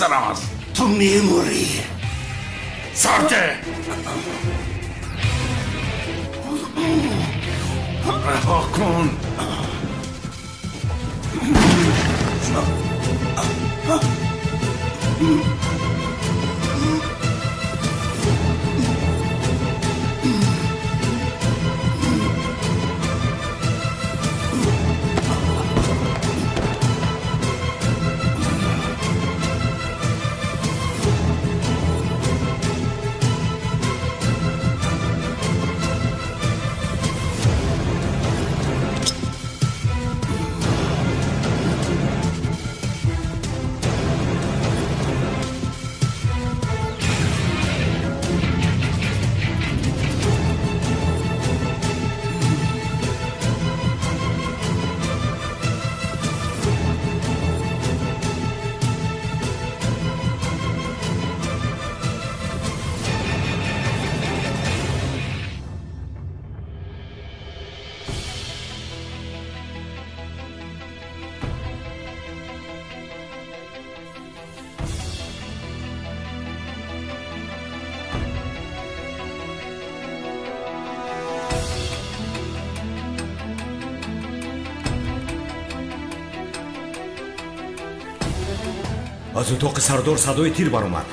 Сарам аст. Ту мемурӣ. Сарте! Раҳо кун. Аз утоқи сардор садои тир баромад.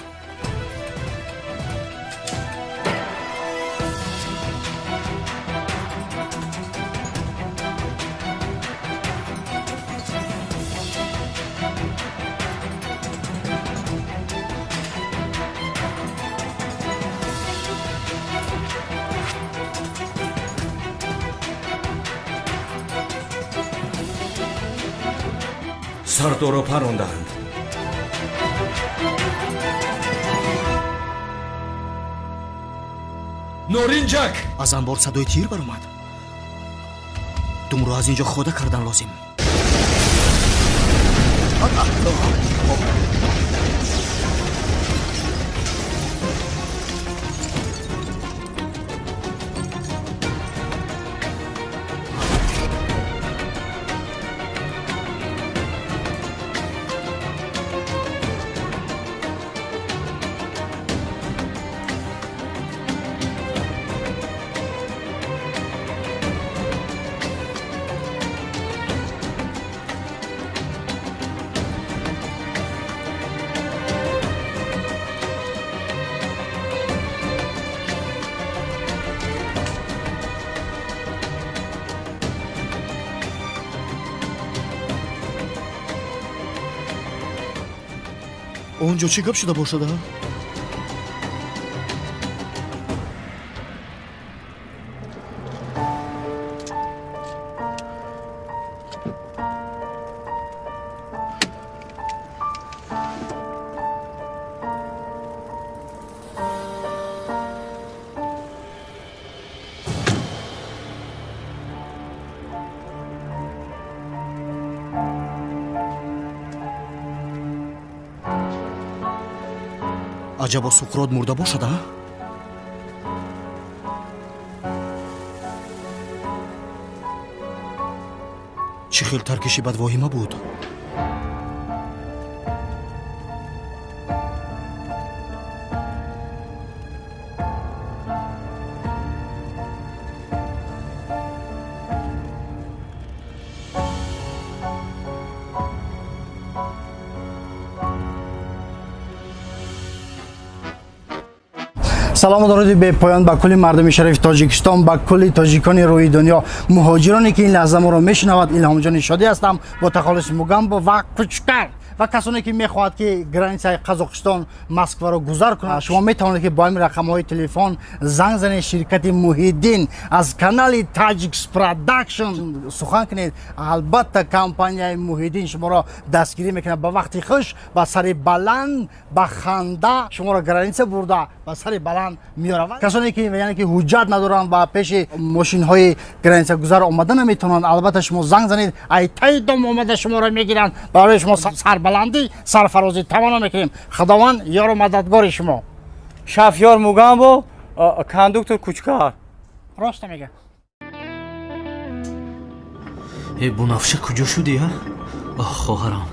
Сардорро парондаанд. Норинҷак! Аз анбор садои тир баромад. Думро аз ин ҷо хода кардан лозим. Он ҷо чӣ гап шуда бошад? Аҷабо Суқрот мурда бошад, а? Чӣ хел таркиши бадвоҳима буд? Салому дуруди бепоён ба кулли мардуми шарифи Тоҷикистон, ба кулли тоҷикони рӯи дунё, муҳоҷироне ки ин лаҳза моро мешунавад. Илҳомҷони Шодӣ ҳастам бо тахаллуси Мугамбо ва Кучкар ва касоне ки мехоҳад ки границаи Қазоқистон Москваро гузар кунад, шумо метавонед ки бо ҳамин рақамҳои телефон занг занед. Ширкати Муҳиддин аз канали Таҷикс Продакшн сухан кунед. Албатта компанияи Муҳиддин шуморо дастгирӣ мекунад. Ба вақти хуш, ба сари баланд, ба ханда шуморо граница бурда ба сари баланд меоравад. Касоне ки яъне ки ҳуҷҷат надоранд ва пеши мошинҳои границагузар омада наметавонанд, албатта шумо занг занед, ай таи дом омада шуморо мегиранд. Барои шумо сарбаландӣ, сарфарозӣ таманно мекунем. Худованд ёру мададгори шумо. Шафёр Мугамбо, кондуктор Кучкар. Роста мега. Э, Бунафша, куҷо шудӣ, а? Оҳ, хоҳарам.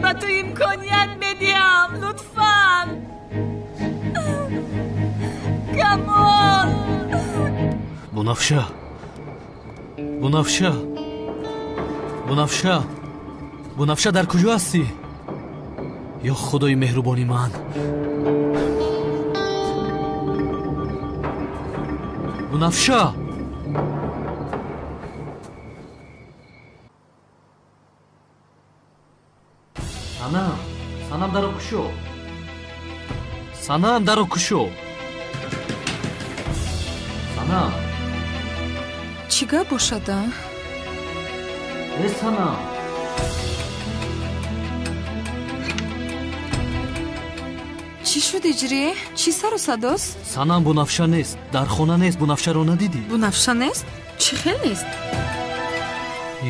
ба ту имконият медиҳам. Лутфан. Камол. Бунафша. Бунафша. Бунафша. Бунафша дар куҷо ҳастӣ? Ё худои меҳрубони ман. Бунафша. Санам, Санам даро кушо. Санам даро кушо. Санам. Чӣ гап бошад, а? Э, Санам. Чӣ шуд, Иҷрӣ? Чӣ сару садост? Санам Бунафша нест, дар хона нест, Бунафшаро надидӣ? Бунафша нест? Чӣ хел нест?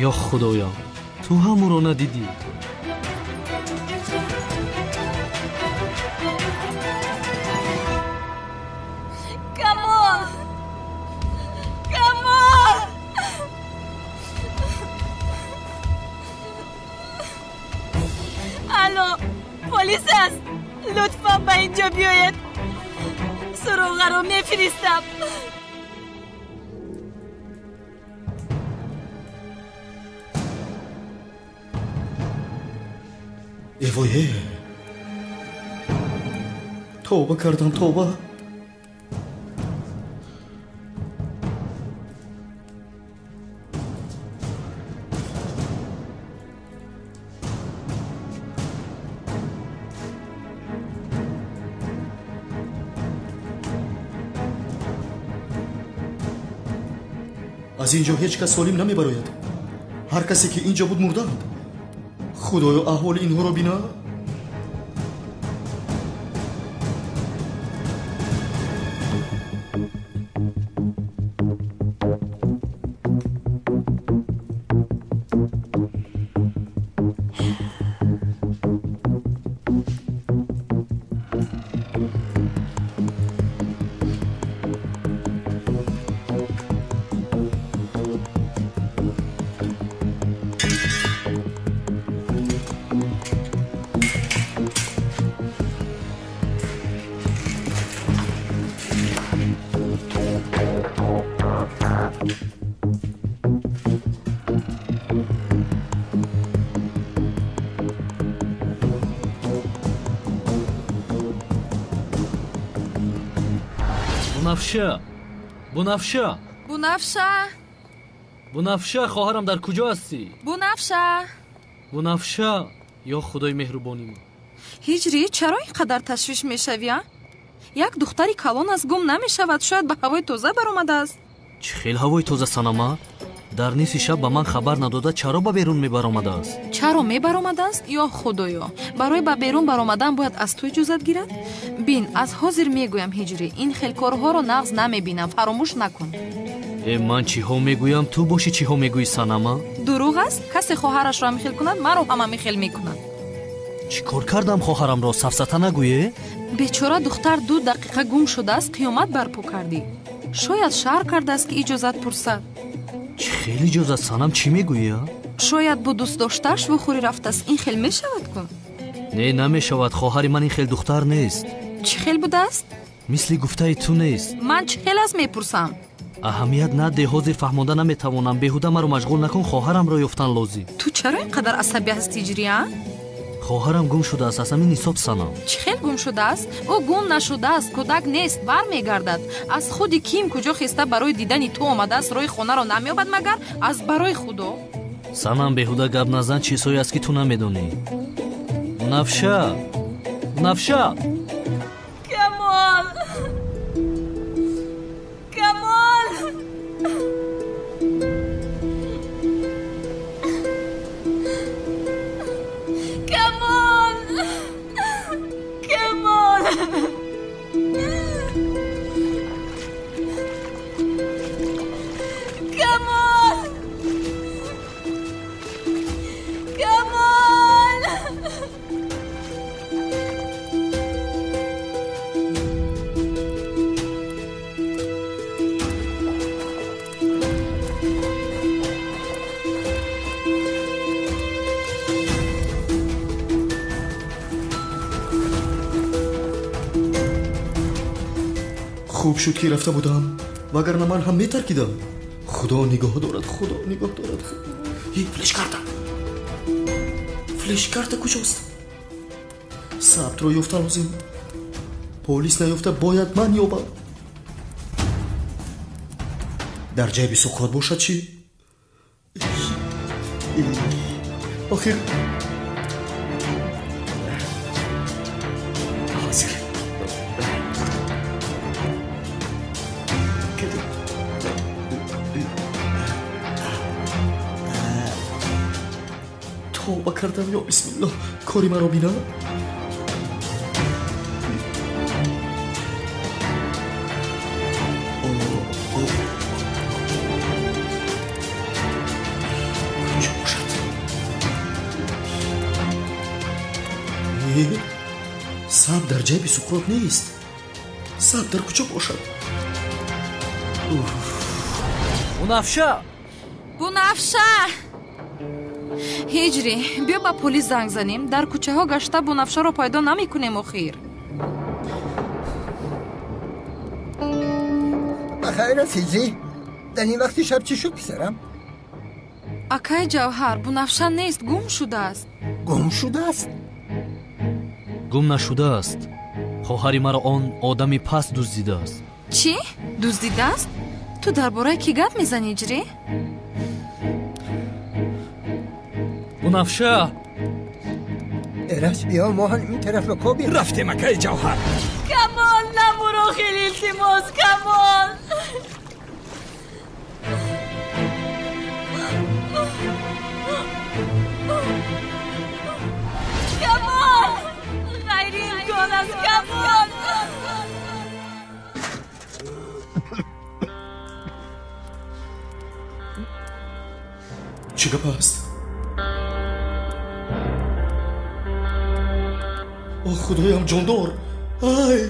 Ё худоё, ту ҳам ӯро надидӣ? Камол! Камол! Алло, полис аст. Лутфан ба инҷо биёед. Суроғаро мефиристам. Эвое! Тавба кардам, тавба. Аз ин ҷо ҳеҷ кас солим намебарояд. Ҳар касе ки ин ҷо буд мурдаанд. Худоё, аҳволи инҳоро бина. Бунафша, Бунафша, Бунафша, Бунафша, хоҳарам дар куҷо ҳастӣ? Бунафша, Бунафша, ё худои меҳрубони ман. Ҳиҷрӣ, чаро ин қадар ташвиш мешавӣ, а? Як духтари калон аст, гум намешавад, шояд ба ҳавои тоза баромадааст. Чӣ хел ҳавои тоза, Санама? Дар нисфи шаб ба ман хабар надода чаро ба берун мебаромадааст? Чаро мебаромадааст? Ё худоё, барои ба берун баромадан бояд аз ту иҷозат гирад? Бин, аз ҳозир мегӯям, Ҳиҷрӣ, ин хел корҳоро нағз намебинам, фаромӯш накун. Э, ман чиҳо мегӯям, ту бошӣ чиҳо мегӯӣ, Санама? Дурӯғ аст? Касе хоҳарашро ҳамихел кунад, маро ҳам ҳамихел мекунад. Чӣ кор кардам хоҳарамро? Сафсата нагӯе? Бечора духтар 2 дақиқа гум шудааст, қиёмат барпо кардӣ. Шояд шаҳр кардааст, ки иҷозат пурсад. Чӣ хел иҷозат, Санам, чӣ мегӯӣ? Шояд бо дӯстдоштааш вохӯрӣ рафтааст. Ин хел мешавад ку? Не, намешавад. Хоҳари ман ин хел духтар нест. Чӣ хел будааст? Мисли гуфтаи ту нест. Ман чӣ хел аст мепурсам? Аҳамият наде, ҳозир фаҳмонда наметавонам. Беҳуда маро машғул накун, хоҳарамро ёфтан лозим. Ту чаро ин қадар асабӣ ҳастӣ, Ҳиҷрӣ, а? Хоҳарам гум шудааст, аз ҳамин ҳисоб, Санам. Чӣ хел гум шудааст? Ӯ гум нашудааст, кӯдак нест, бармегардад. Аз худи ким куҷо хеста барои дидани ту омадааст, роҳи хонаро намеёбад магар? Аз барои худо. Санам, беҳуда гап назан, чизҳое аст ки ту намедонӣ. Бунафша, Бунафша. Камол, Камол. Камол, Камол. Камол, Камол. Хуб шуд ки рафта будам, вагарна ман ҳам метаркидам. Худо нигоҳ дорад, Худо нигоҳ дорад. Флешкарта, флешкарта куҷост? Сабтро ёфта лозим. Полис наёфта бояд ман ёбам. Дар ҷайби Суқрот бошад чӣ? Охир ҳозир. Тавба кардам, ё бисмиллоҳ, кори маро бина. Куҷо бошад? Саб дар ҷайби Суқрот нест. Саб дар куҷо бошад? Бунафша! Бунафша! Ҳиҷрӣ, биё ба полис занг занем. Дар кӯчаҳо гашта Бунафшаро пайдо намекунем охир. Ба хайр аст, Ҳиҷрӣ. Дар ин вақти шаб чӣ шуд, писарам? Акай Ҷавҳар, Бунафша нест, гум шудааст. Гум шудааст? Гум нашудааст. Хоҳари маро он одами паст дуздидааст. Чӣ? Дуздидааст? Ту дар бораи кӣ гап мезанӣ, Ҳиҷрӣ? Бунафша! Эраҷ, биё мо ҳам ин тараф ба кобем. Рафтем, акаи Ҷавҳар. Камол, намуро, хеле илтимос, Камол. Камол! Ғайриимкон аст, Камол! Чӣ гап аст? О, худоям, ҷондор! Ай!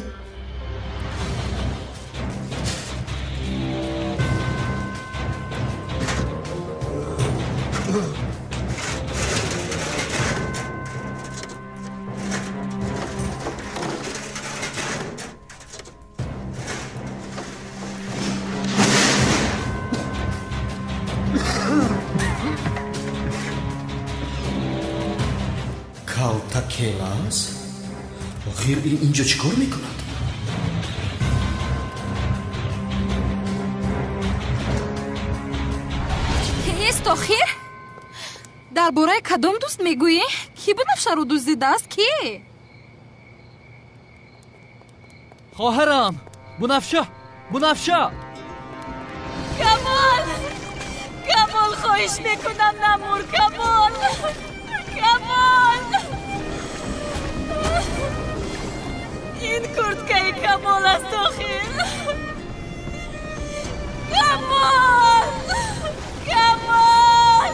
Калтакелас? Охир ин инҷо чӣ кор мекунад? Ест охир? Дар бораи кадом дӯст мегӯӣ? Кӣ Бунафшаро дуздидааст? Кӣ? Хоҳарам! Бунафша! Бунафша! Камол! Камол, хоҳиш мекунам, намур, Камол! Камол! Ин курткаи Камол аст охир. Камол! Камол!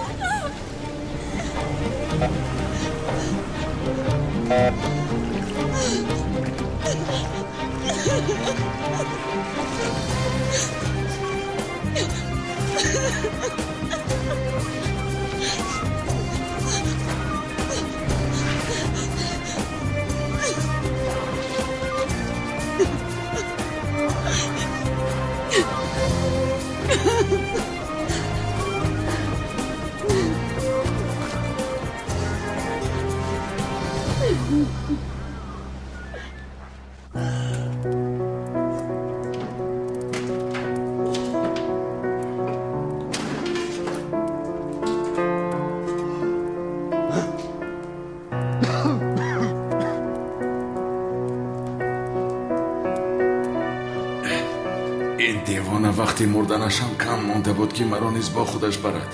Ин девона вақти мурданашам кам монда буд, ки маро низ бо худаш барад.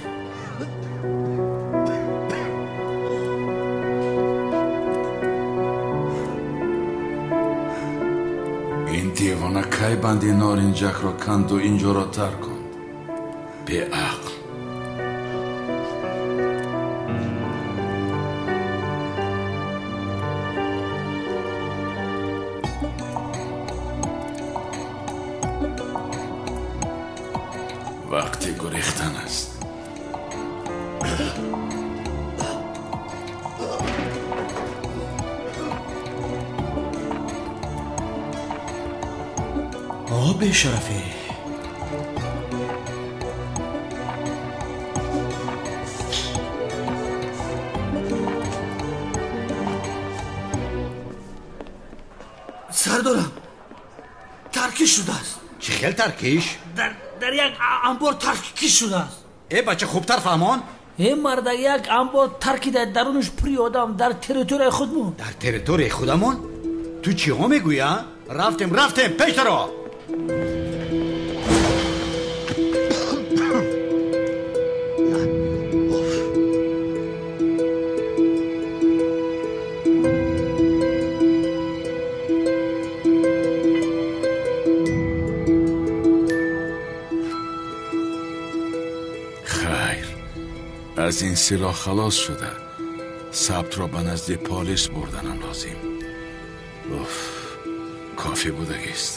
Ин девона кай банди норинҷакро канду инҷоро тарк кунд? Беақл. Вақти гурехтан аст. Об? Бешарафӣ. Сардорам, таркиш шудааст. Чӣ хел таркиш? Дар як анбор таркиш шудааст. Э бача, хубтар фаҳмон. Э марда, як анбор таркида, дарунаш пури одам, дар территорияи худмон. Дар территорияи худамон? Ту чиҳо мегӯӣ, а? Рафтем, рафтем, пештаро. Хайр, аз ин силоҳ халос шуда, сабтро ба назди полис бурданам лозим. Уф, кофӣ будагист.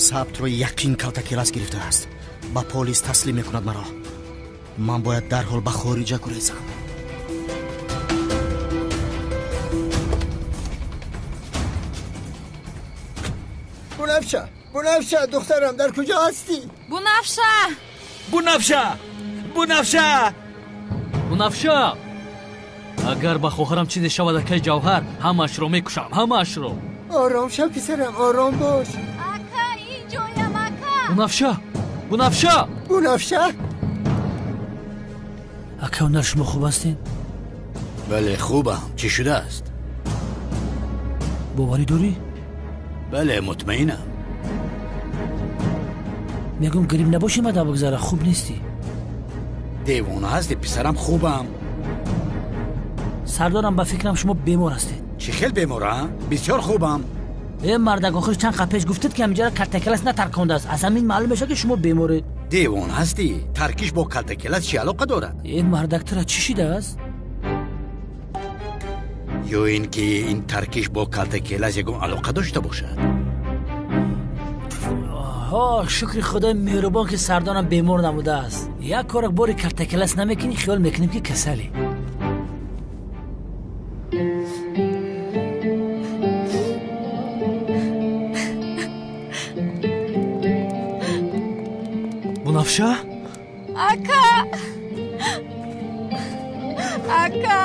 Сабтро яқин калтакелас гирифтааст. Ба полис таслим мекунад маро. Ман бояд дарҳол ба хориҷа гурезам. Бунафша, Бунафша, духтарам, дар куҷо ҳастӣ? Бунафша! Бунафша! Бунафша! Бунафша! Агар ба хоҳарам чизе шавад, акаи Ҷавҳар, ҳамаашро мекушам, ҳамаашро. Ором шав, писарам, ором бош. Ака, инҷоям, ака. Бунафша! Бунафша! Бунафша! Ака, ҳунар, шумо хуб ҳастед? Бале, хубам. Чӣ шудааст? Боварӣ дорӣ? Бале, мутмаинам. Мегӯм, грипп набошӣ, мада бигзара, хуб нестӣ. Девона ҳастӣ, писарам, хубам. Сардорам, ба фикрам, шумо бемор ҳастед. Чӣ хел бемор, а? Бисёр хубам. Э мардак, охир чанд қад пеш гуфтед, ки ҳаминҷара калтакелас натаркондааст. Аз ҳамин маълум мешавад, ки шумо беморед. Девона ҳастӣ? Таркиш бо калтакелас чӣ алоқа дорад? Э мардак, тура чӣ шидааст? Ё ин ки ин таркиш бо калтакелас ягон алоқа дошта бошад? Ҳо, шукри худои меҳрубон, ки сардорам бемор набудааст. Як корак бори калтакелас намекунӣ, хиёл мекунем, ки касалӣ. Бунафша? Ака! Ака!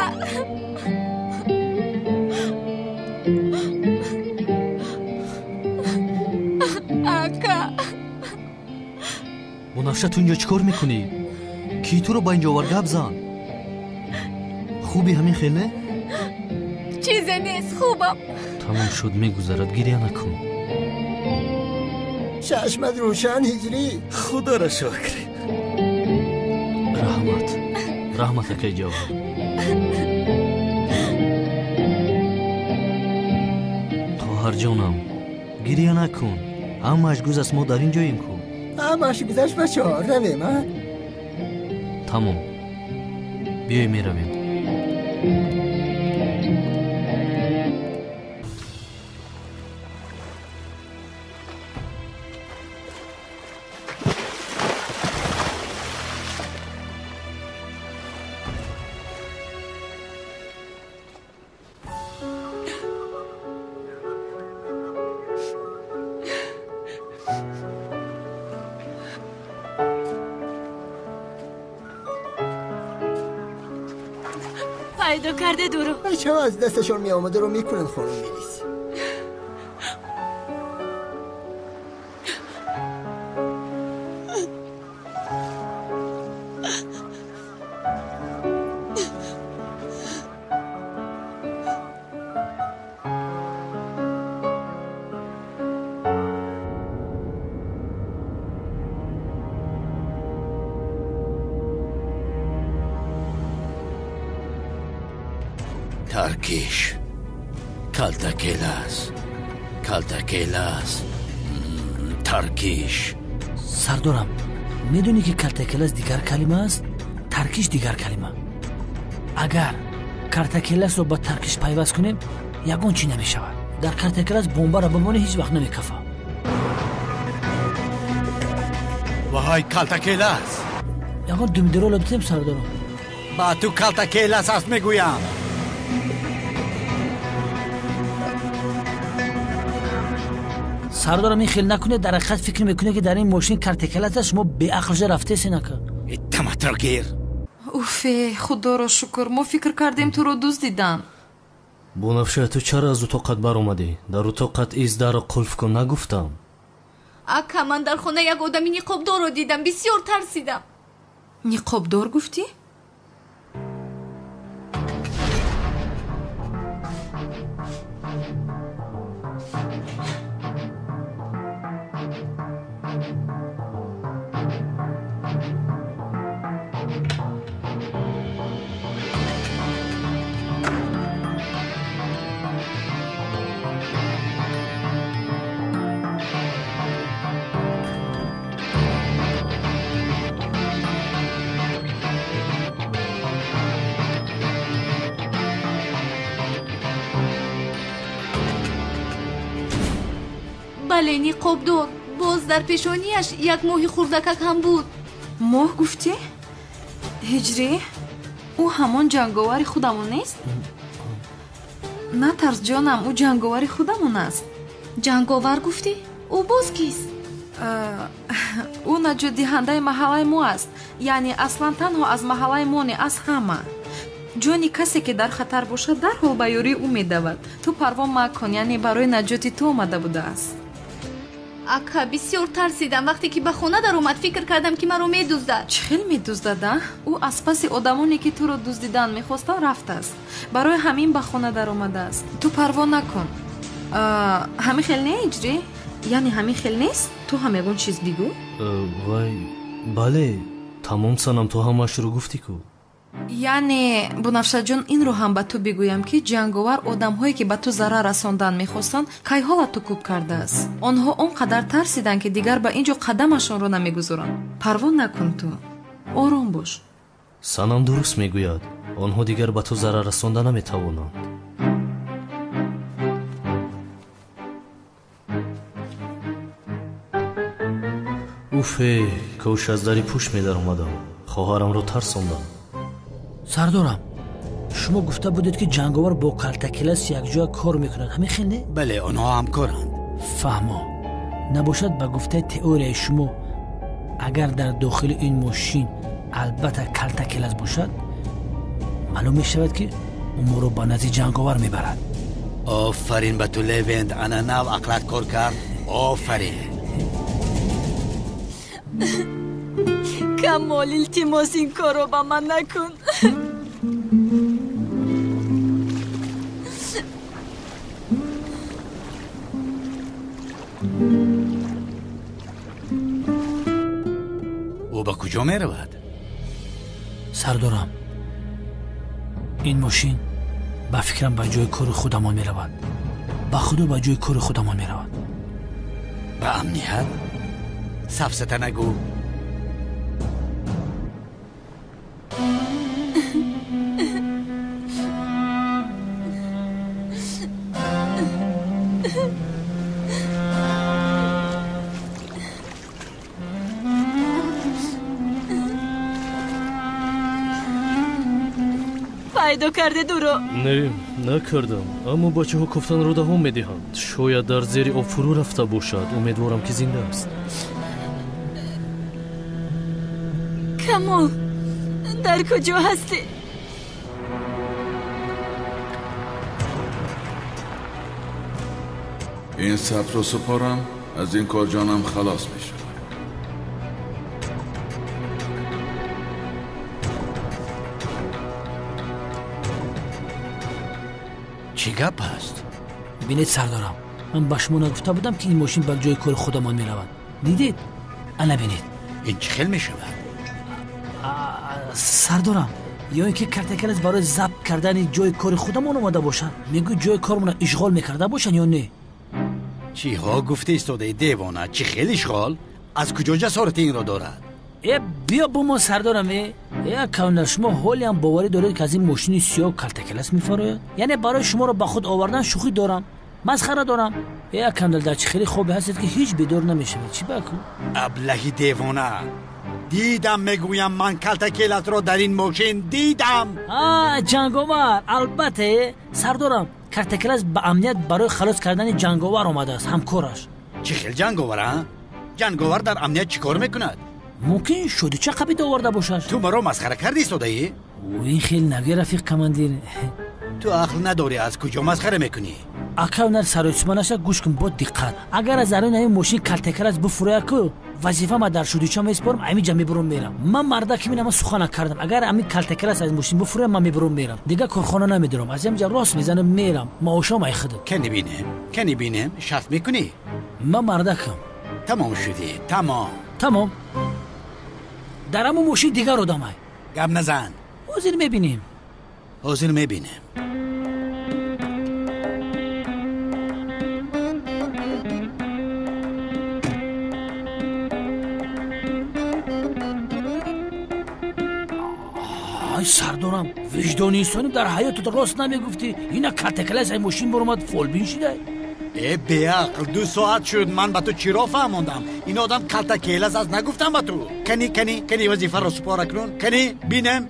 Ака! Бунафша, ту инҷо чӣ кор мекунӣ? Кӣ туро ба инҷо овард? Гап зан. Хуби ҳамин хел не? Чизе нест, хубам. Тамом шуд, мегузарад, гиря накун. Чашмат рӯшан, Ҳиҷрӣ. Худоро шукр. Раҳмат, раҳмат, акаи Ҷавҳар. Хоҳарҷонам, гиря накун. Ҳамааш гузашт, мо дар ин ҷоем ку. Ҳамааш гузашт, бачаҳо, равем, а? Тамом, биёй меравем. Пайдо карде дуру. Бачаҳо аз дасташон меомадаро мекунанд, хонум милис. Таркиш, калтакелас, калтакелас, таркиш. Сардорам, медонӣ ки калтакелас дигар калима аст, таркиш дигар калима. Агар калтакеласро ба таркиш пайваст кунем, ягон чӣ намешавад. Дар калтакелас бомбаро бимонӣ, ҳеҷ вақт намекафа. Ваҳай, калтакелас! Ягон думдирола битем, сардорам. Ба ту калтакелас аст мегӯям. Сардорам, ин хел накунед, дар ҳақиқат фикр мекунед ки дар ин мошин калтакелас аст, шумо беақл шуда рафтесен ака. Таматро гир. Уфе, худоро шукр, мо фикр кардем туро дуздиданд. Бунафша, ту чаро аз утоқат баромадӣ? Дар утоқат из дарро қулф кун нагуфтам. Ака, ман дар хона як одами ниқобдорро дидам, бисёр тарсидам. Ниқобдор гуфтӣ? Бале, ниқобдор. Боз дар пешонияш як моҳи хурдакак ҳам буд. Моҳ гуфтӣ? Ҳиҷрӣ, ӯ ҳамон ҷанговари худамон нест? Натарс, ҷонам, ӯ ҷанговари худамон аст. Ҷанговар гуфтӣ? Ӯ боз кист? Ӯ наҷотдиҳандаи маҳаллаи мо аст. Яъне аслан танҳо аз маҳаллаи мо не, аз ҳама. Ҷони касе, ки дар хатар бошад, дарҳол ба ёрии ӯ медавад. Ту парво макун, яъне барои наҷоти ту омада будааст. Ака, бисёр тарсидам. Вақте ки ба хона даромад, фикр кардам, ки маро медуздад. Чӣ хел медуздад, а? Ӯ аз паси одамоне, ки туро дуздидан мехостанд, рафтааст. Барои ҳамин ба хона даромадааст. Ту парво накун. Ҳамин хел не, Ҳиҷрӣ? Яъне ҳамин хел нест? Ту ҳам ягон чиз бигӯ. Вай, бале, тамом санам, ту ҳамаашро гуфтӣ ку. Яъне, Бунафшаҷон, инро ҳам ба ту бигӯям, ки ҷанговар одамҳое, ки ба ту зарар расондан мехостанд, кайҳола ту кӯб кардааст. Онҳо он қадар тарсиданд, ки дигар ба ин ҷо қадамашонро намегузоранд. Парво накун ту. Ором бош. Санам дуруст мегӯяд. Онҳо дигар ба ту зарар расонда наметавонанд. Уфе, кош аз дари пушт медаромадам. Хоҳарамро тарсондам. Сардорам, шумо гуфта будед, ки ҷанговар бо калтакелас якҷоя кор мекунад. Ҳамин хел не? Бале, онҳо ҳамкоранд. Фаҳмо. Набошад, ба гуфтаи теорияи шумо, агар дар дохили ин мошин албатта калтакелас бошад, маълум мешавад, ки ӯ моро ба назди ҷанговар мебарад. Офарин ба ту, Левент, ана нав ақлат кор кард. Офарин. Камол, илтимос, ин корро ба ман накун. Ӯ ба куҷо меравад? Сардорам, ин мошин ба фикрам ба ҷои кори худамон меравад. Ба худо, ба ҷои кори худамон меравад. Ба амният? Сафсата нагӯ. Пайдо кардед ӯро? Не, накардам, аммо бачаҳо кофтанро давом медиҳанд. Шояд дар зери об фурӯ рафта бошад. Умедворам, ки зинда аст. Камол, дар куҷо ҳастӣ? Ин сабтро супорам, аз ин кор ҷонам халос мешавад. Чӣ гап аст? Бинед, сардорам, ман ба шумо нагуфта будам, ки ин мошин ба ҷои кори худамон меравад. Дидед? Ана бинед. Ин чӣ хел мешавад? Сардорам, ё ин ки картакелас барои забт кардани ҷои кори худамон омада бошанд. Мегӯй ҷои кормонро ишғол мекарда бошанд ё не? Чиҳо гуфта истодаи девона? Чӣ хел ишғол? Аз куҷо ҷасорати инро дорад? Э биё бо мо сардорам. Э акавнар, шумо ҳолиам боварӣ доред, ки аз ин мошини сиёҳ калтакелас мефарояд? Яъне барои шуморо ба худ овардан шӯхӣ дорам, масхара дорам. Э акавнар, дар чӣ хеле хобе ҳастед, ки ҳеҷ бедор намешавед? Чӣ баку? Аблаҳи девона, дидам, мегӯям, ман калтакеласро дар ин мошин дидам. Ҷанговар, албатта сардорам, калтакелас ба амният барои халос кардани ҷанговар омадааст, ҳамкораш. Чӣ хел ҷанговар? А ҷанговар дар амният чӣ кор мекунад? Мумкин шодича қабида оварда бошад. Ту маро масхара карди истодаӣ? Ин хел нагӯ, рафиқ командир. Ту ақл надорӣ, аз куҷо масхара мекунӣ? Акавнар, саросима наша, гӯш кун бо диққат. Агар аз даруни ҳамин мошин калтакелас буфурӯяд ку, вазифама дар шудича месупорам, ҳаминҷа мебурам мерам. Ман мардаки минама сухана кардам. Агар ҳамин калтакелас аз мошин буфурӯяд, ман мебурам мерам. Дигар корхона намедорам. Аз ҳаминҷа рост мезанам мерам. Маошам ай худат. Кани бинем, кани бинем, шарт мекунӣ? Ман мардакам. Тамом шудӣ, тамом. Тамом. Дар ҳамон мошин дигар одамай. Гап назан. Ҳозир мебинем. Ҳозир мебинем. Ай сардорам, виҷдони инсонӣ дар ҳаётат рост намегуфтӣ. Ина калтакелас ай мошин баромад, фолбин шидай. Э беақл, 2 соат шуд, ман ба ту чиро фаҳмондам? Ин одам калтакелас аст, нагуфтам ба ту. Кани, кани, кани вазифаро супора кунун, кани бинем.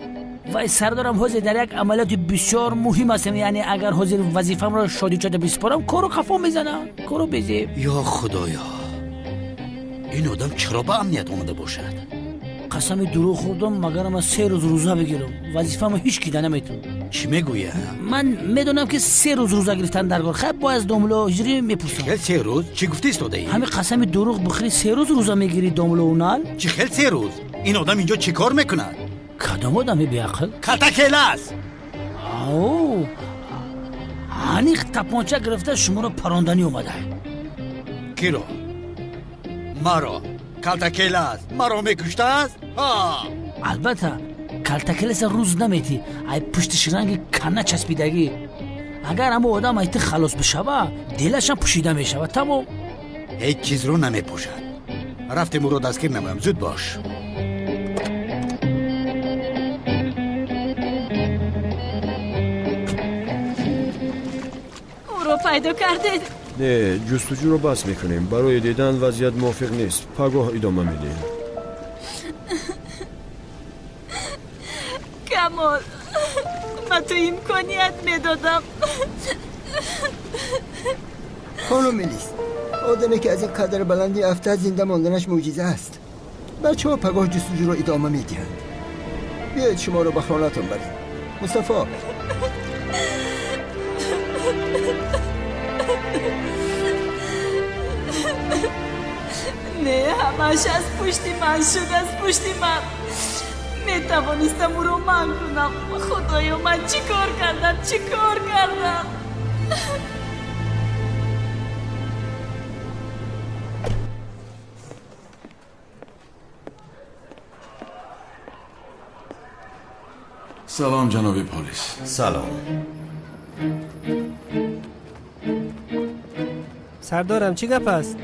Вай сардорам, ҳозир дар як амалиёти бисёр муҳим ҳастем. Яъне агар ҳозир вазифамро шодичода бисупорам, кору қафо мезанам, кору безеб. Ё худоё, ин одам чаро ба амният омада бошад? Қасами дурӯғ хӯрдам, магар ман 3 рӯз рӯза бигирам. Вазифаамро ҳеҷ кида наметавонам. Чӣ мегӯя? Ман медонам, ки 3 рӯз рӯза гирифтан даргор. Хайр, бояд аз домло ҳиҷрӣ мепурсам. Хел 3 рӯз? Чӣ гуфта истодаӣ? Ҳамин қасами дурӯғ бихӯрӣ, 3 рӯз рӯза мегирӣ, домло унал. Чӣ хел 3 рӯз? Ин одам инҷо чӣ кор мекунад? Кадом одами беақл? Калтакелас. Ау, аниқ тапонча гирифта шуморо паронданӣ омада. Киро? Маро? Калтакелас маро мекуштааст? Албатта, калтакеласа рӯз наметӣ, ай пуштиш ранги кана часпидагӣ. Агар ҳамо одам ай ту халос бишава, дилашам пӯшида мешавад. Тамом. Ҳеҷ чизро намепӯшад. Рафтем ӯро дастгир намоям, зуд бош. Ӯро пайдо кардед? Не, ҷустуҷӯро бас мекунем. Барои дидан вазъият мувофиқ нест. Пагоҳ идома медиҳем. Камол, ба ту имконият медодам. Хонум Мелис, одаме ки аз ин қадар баландӣ афтад, зинда монданаш мӯъҷиза аст. Бачаҳо пагоҳ ҷустуҷӯро идома медиҳанд. Биёед шуморо ба хонатон барем. Мустафо. Не, ҳамааш аз пушти ман шуд, аз пушти ман. Метавонистам ӯро манъ кунам. Худоё, ман чӣ кор кардам, чӣ кор кардам? Салом, ҷаноби полис. Салом. Сардорам, чӣ гап аст?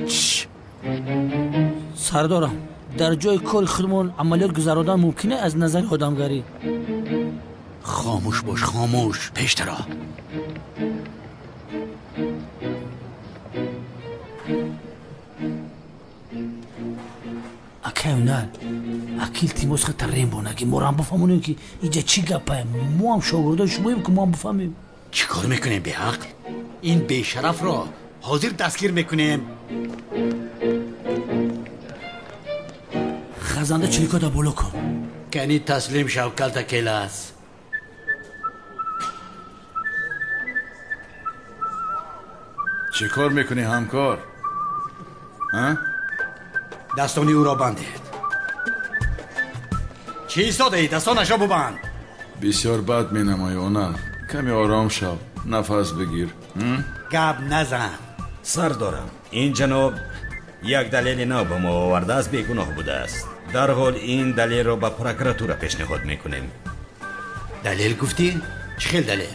Сардорам, дар ҷои кори худмон амалиёт гузародан мумкин аз назари одамгарӣ? Хомӯш бош, хомӯш, пештара. Акай Унал, аки илтимос хата рембонаги морам бифаҳмонем, ки инҷа чӣ гапае. Мо ҳам шогирдои шумоем, ки мо ҳам бифаҳмем. Чӣ кор мекунем, беақл? Ин бешарафро ҳозир дастгир мекунем. Хазанда чиликода боло кун. Кани таслим шав, калтакелас. Чӣ кор мекунӣ, ҳамкор? Дастони ӯро бандед. Чӣ истодаӣ? Дастонашро бубанд. Бисёр бад менамоӣ, Онал. Каме ором шав, нафас бигир. Гап назан. Сардорам, ин ҷаноб як далели нав ба мо овардааст, бегуноҳ будааст. Дарҳол ин далелро ба прокуратура пешниҳод мекунем. Далел гуфтӣ? Чӣ хел далел?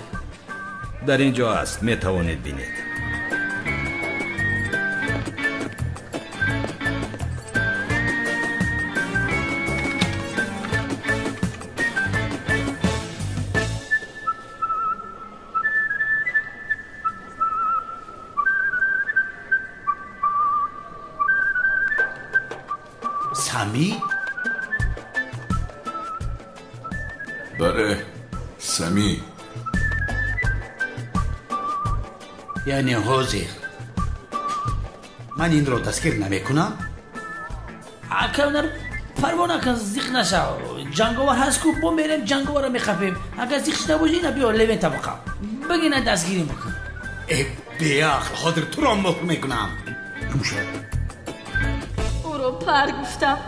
Дар ин ҷо аст, метавонед бинед. Сами? Бале, Сами. Яъне ҳозир ман инро дастгир намекунам? Акавнар, парво накун, зиқ нашав. Ҷанговар ҳаст ку, бо мерем ҷанговарро мехапем. Агар зиқ шуда бошӣ, ина биё левен табақа. Бигина дастгирӣ бикун. Э, беақл, ҳозир туро муҳр мекунам. Гумшав. Ӯро пар гуфтам,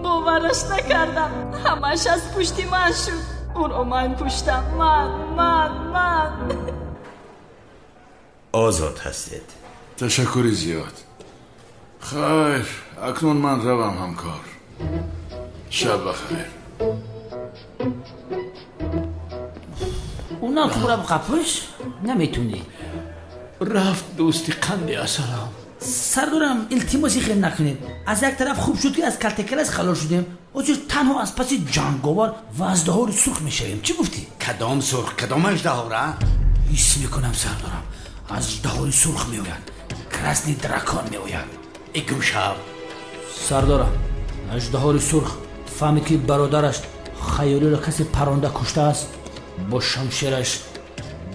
бовараш накардам. Ҳамаш аз пушти ман шуд. Ӯро ман куштам. Ман, ман, ман. Озод ҳастед. Ташаккури зиёд. Хайр, акнун ман равам ҳамкор. Шаб бахайр. Унам ту бура қапиш наметунӣ. Рафт дӯсти қанди асалам. Сардорам, илтимоси хел накунед. Аз як тараф хуб шуд, ки аз калтакелас халос шудем. Ҳозир танҳо аз паси ҷанговар ва аждаҳори сурх мешавем. Чӣ гуфтӣ? Кадом сурх, кадом аждаҳора? Ҳис мекунам сардорам, аждаҳори сурх меояд. Красный дракон меояд. Э, гумшав. Сардорам, аждаҳори сурх фаҳмид, ки бародараш хаёлиро касе паронда куштааст, бо шамшераш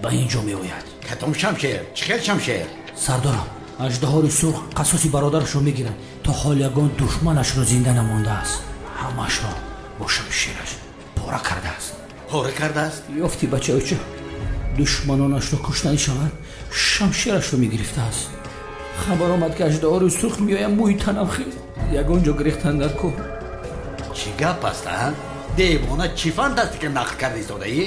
ба ин ҷо меояд. Кадом шамшер? Чӣ хел шамшер? Сардорам, аждаҳори сурх қасоси бародарашро мегирад. То ҳол ягон душманашро зинда намондааст. Ҳамаашро бо шамшераш пора кардааст. Пора кардааст? Ёфти бачаоча, душманонашро куштанӣ шавад, шамшерашро мегирифтааст. Хабар омад, ки аждаҳори сурх меояд, мӯи танам хез. Ягон ҷо гирехтан дар кор. Чӣ гап аст, а? Девона, чӣ фантастика нақл карда истодаӣ?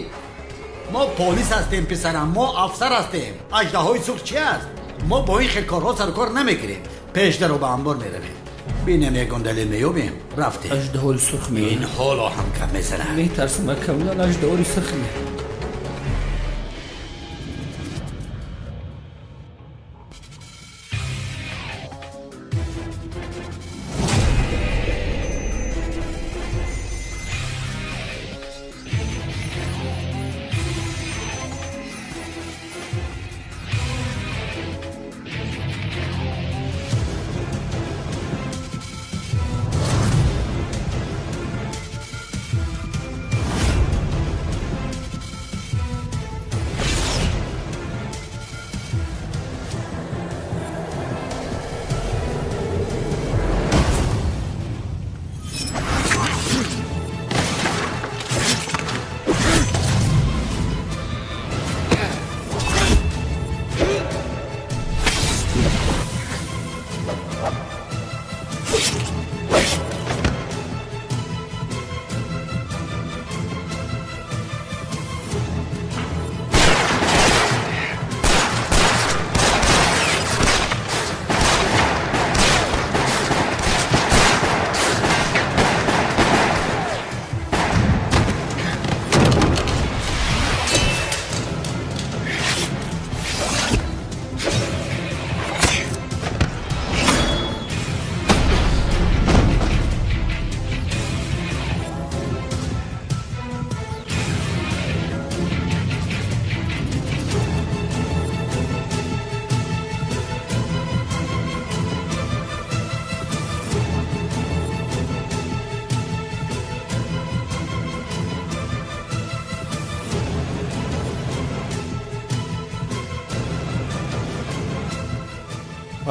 Мо полис ҳастем, писарам, мо афсар ҳастем. Аждаҳои сурх чи аст? Мо бо ин хел корҳо сарукор намегирем. Пешдаро ба амбор меравем. Бинем ягон далел меёбем. Рафтем. Аждаҳори сурх меояд. Ин ҳоло ҳам гап мезанад. Метарсам, акавлан аждаҳори сурх меояд.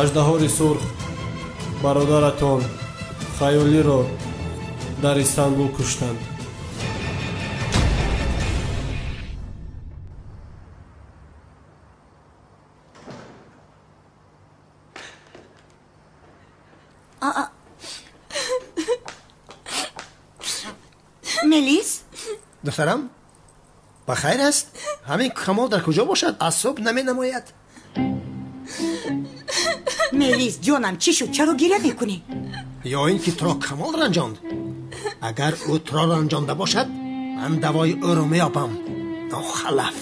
Аждаҳори сурх бародаратон Хаёлиро дар Истанбул куштанд. Мелис? Духтарам, ба хайр аст? Ҳамин Камол дар куҷо бошад? Аз субҳ наменамояд. Мелис, ҷонам, чӣ шуд? Чаро гиря мекунӣ? Ё ин ки туро Камол ранҷонд? Агар ӯ туро ранҷонда бошад, ман давои ӯро меёбам. Нохалаф.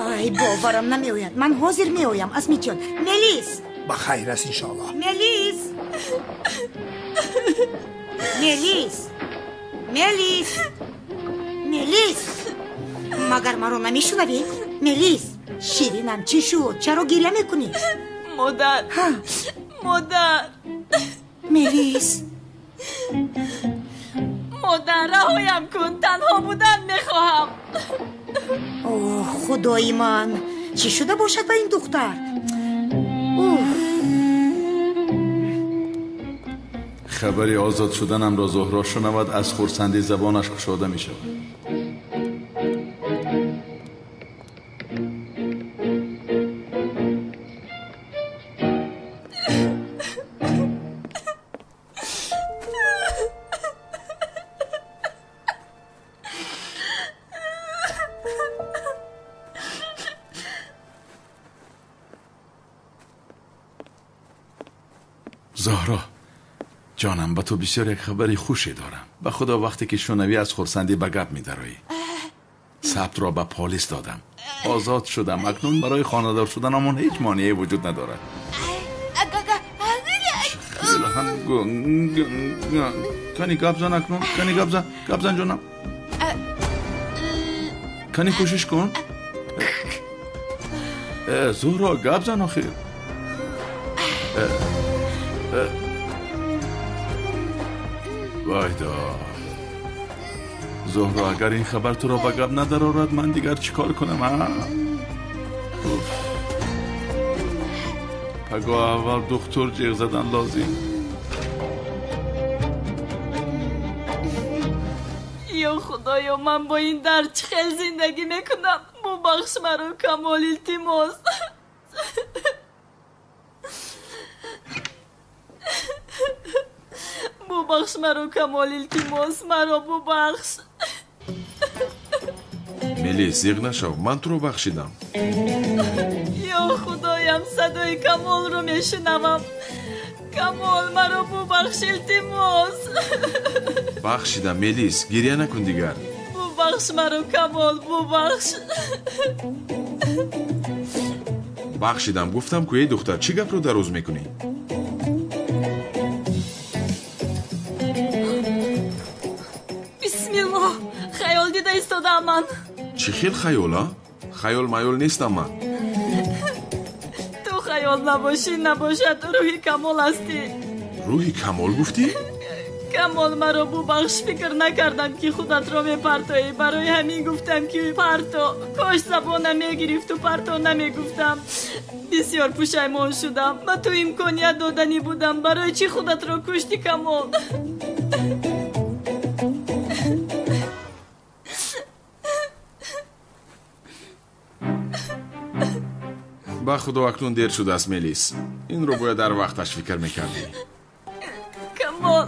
Ай, боварам намеояд. Ман ҳозир меоям, Асмиҷон. Мелис! Ба хайр аст, иншоаллоҳ. Мелис! Мелис! Мелис! Мелис! Магар маро намешунавӣ? Мелис! Ширинам, чӣ шуд? Чаро гиря мекунӣ? Модар! Модар! Мелис! Модар, раҳоям кун, танҳо будан мехоҳам. Оҳ, худои ман, чӣ шуда бошад ба ин духтар? Хабари озод шуданамро Зуҳро шунавад, аз хурсандӣ забонаш кушода мешавад. Зоҳро, ҷонам, ба ту бисёр як хабари хуше дорам. Ба худо, вақте ки шунавӣ аз хурсандӣ ба гап медароӣ. Сабтро ба полис додам, озод шудам. Акнун барои хонадор шуданамон ҳеҷ монеае вуҷуд надорад. Кани гап зан акнун, кани гап зан, гап зан ҷонам. Кани кӯшиш кун. Зуҳро, гап зан охир. Вайдо, Зуҳро, агар ин хабар туро ба гап надарорад, ман дигар чӣ кор кунам? Пагоҳ аввал духтур ҷиғ задан лозим. Ё худоё, ман бо ин дард чӣ хел зиндагӣ мекунам? Бубахш маро, Камол, илтимос. Бубахш маро, Камол, илтимос, маро бубахш. Мелис, зиғ нашав, ман туро бахшидам. Ё худоям, садои Камолро мешунавам. Камол, маро бубахш, илтимос. Бахшидам, Мелис, гиря накун дигар. Бубахш маро, Камол, бубахш. Бахшидам, гуфтам ку, эй духтар, чӣ гапро дароз мекунӣ? Бисмиллоҳ, хаёл дида истодаам ман. Чӣ хел хаёл, а? Хаёл маёл нестам ман. Ту хаёл набошӣ, набошад, рӯҳи Камол ҳастӣ. Рӯҳи Камол гуфтӣ? Камол, маро бубахш, фикр накардам ки худатро мепартоӣ. Барои ҳамин гуфтам ки парто. Кош забонам мегирифту парто намегуфтам. Бисёр пушаймон шудам. Ба ту имконият доданӣ будам. Барои чӣ худатро куштӣ, Камол? Ба худо, акнун дер шудааст, Мелис. Инро бояд дар вақташ фикр мекардӣ. Камол,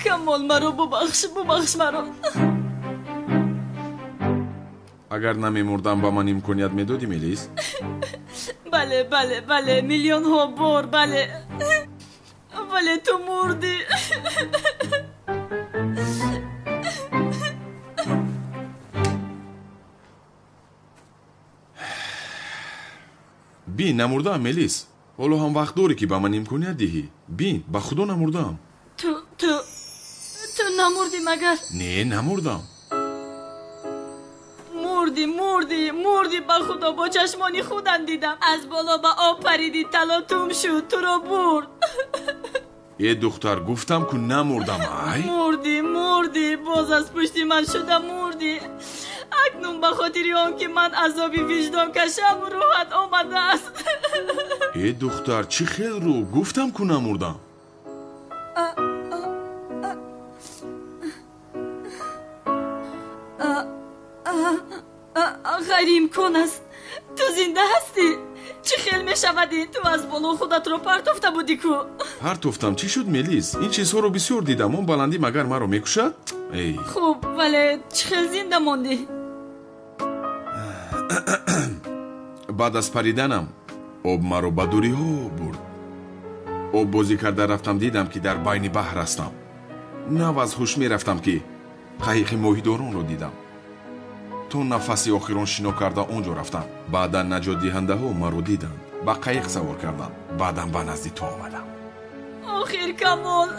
Камол, маро бубахш, бубахш маро. Агар намемурдам, ба ман имконият медодӣ, Мелис? Бале, бале, бале, миллионҳо бор бале. Вале ту мурдӣ. Бин, намурдаам, Мелис. Ҳоло ҳам вақт дорӣ, ки ба ман имконият диҳӣ. Бин, ба худо намурдаам. Ту, ту, ту намурдӣ магар? Не, намурдам. Мурдӣ, мурдӣ, мурдӣ, ба худо, бо чашмони худам дидам. Аз боло ба об паридӣ, талотум шуд, туро бурд. Э духтар, гуфтам ку намурдам, ай? Мурдӣ, мурдӣ, боз аз пушти ман шуда мурдӣ. Акнун ба хотири он ки ман азоби виҷдон кашам, рӯҳат омадааст. Э духтар, чӣ хел рӯ? Гуфтам ку намурдам. Ғайриимкон аст. Ту зинда ҳастӣ? Чӣ хел мешавад ин? Ту аз боло худатро партофта будӣ ку. Партофтам, чӣ шуд, Мелис? Ин чизҳоро бисёр дидам. Он баландӣ магар маро мекушад? Эй. Хуб, вале чӣ хел зинда мондӣ? Баъд аз париданам об маро ба дуриҳо бурд. Об бозӣ карда рафтам, дидам, ки дар байни баҳр ҳастам. Нав аз ҳуш мерафтам, ки Қайиқи моҳидоронро дидам. То нафаси охирон шино карда он ҷо рафтам. Баъдан наҷотдиҳандаҳо маро диданд, ба қайиқ савор карданд. Баъдан ба назди ту омадам. Охир Камол,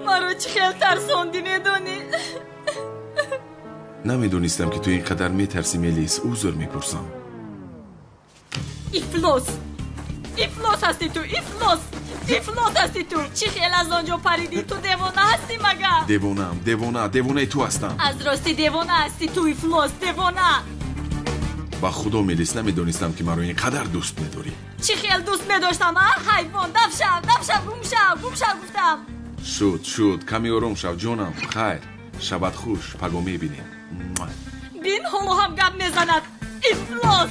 маро чӣ хел тарсондӣ, медонӣ? Намедонистам, ки ту ин қадар метарсӣ, Мелис. Узр мепурсам. Ифлос, ифлос ҳастӣ ту, ифлос, ифлос ҳастӣ ту. Чӣ хел аз он ҷо паридӣ? Ту девона ҳастӣ магар? Девонаам, девона, девонаи ту ҳастам. Аз ростӣ девона ҳастӣ ту, ифлос, девона. Ба худо, Мелис, намедонистам, ки маро ин қадар дӯст медорӣ. Чӣ хел дӯст медоштам, а? Ҳайвон, дафшав, дафшав, гум шав, гум шав гуфтам. Шуд, шуд, каме ором шав, ҷонам. Хайр, шабат хуш, паго мебинем. Бин, ҳоло ҳам гап мезанад. Ифлос.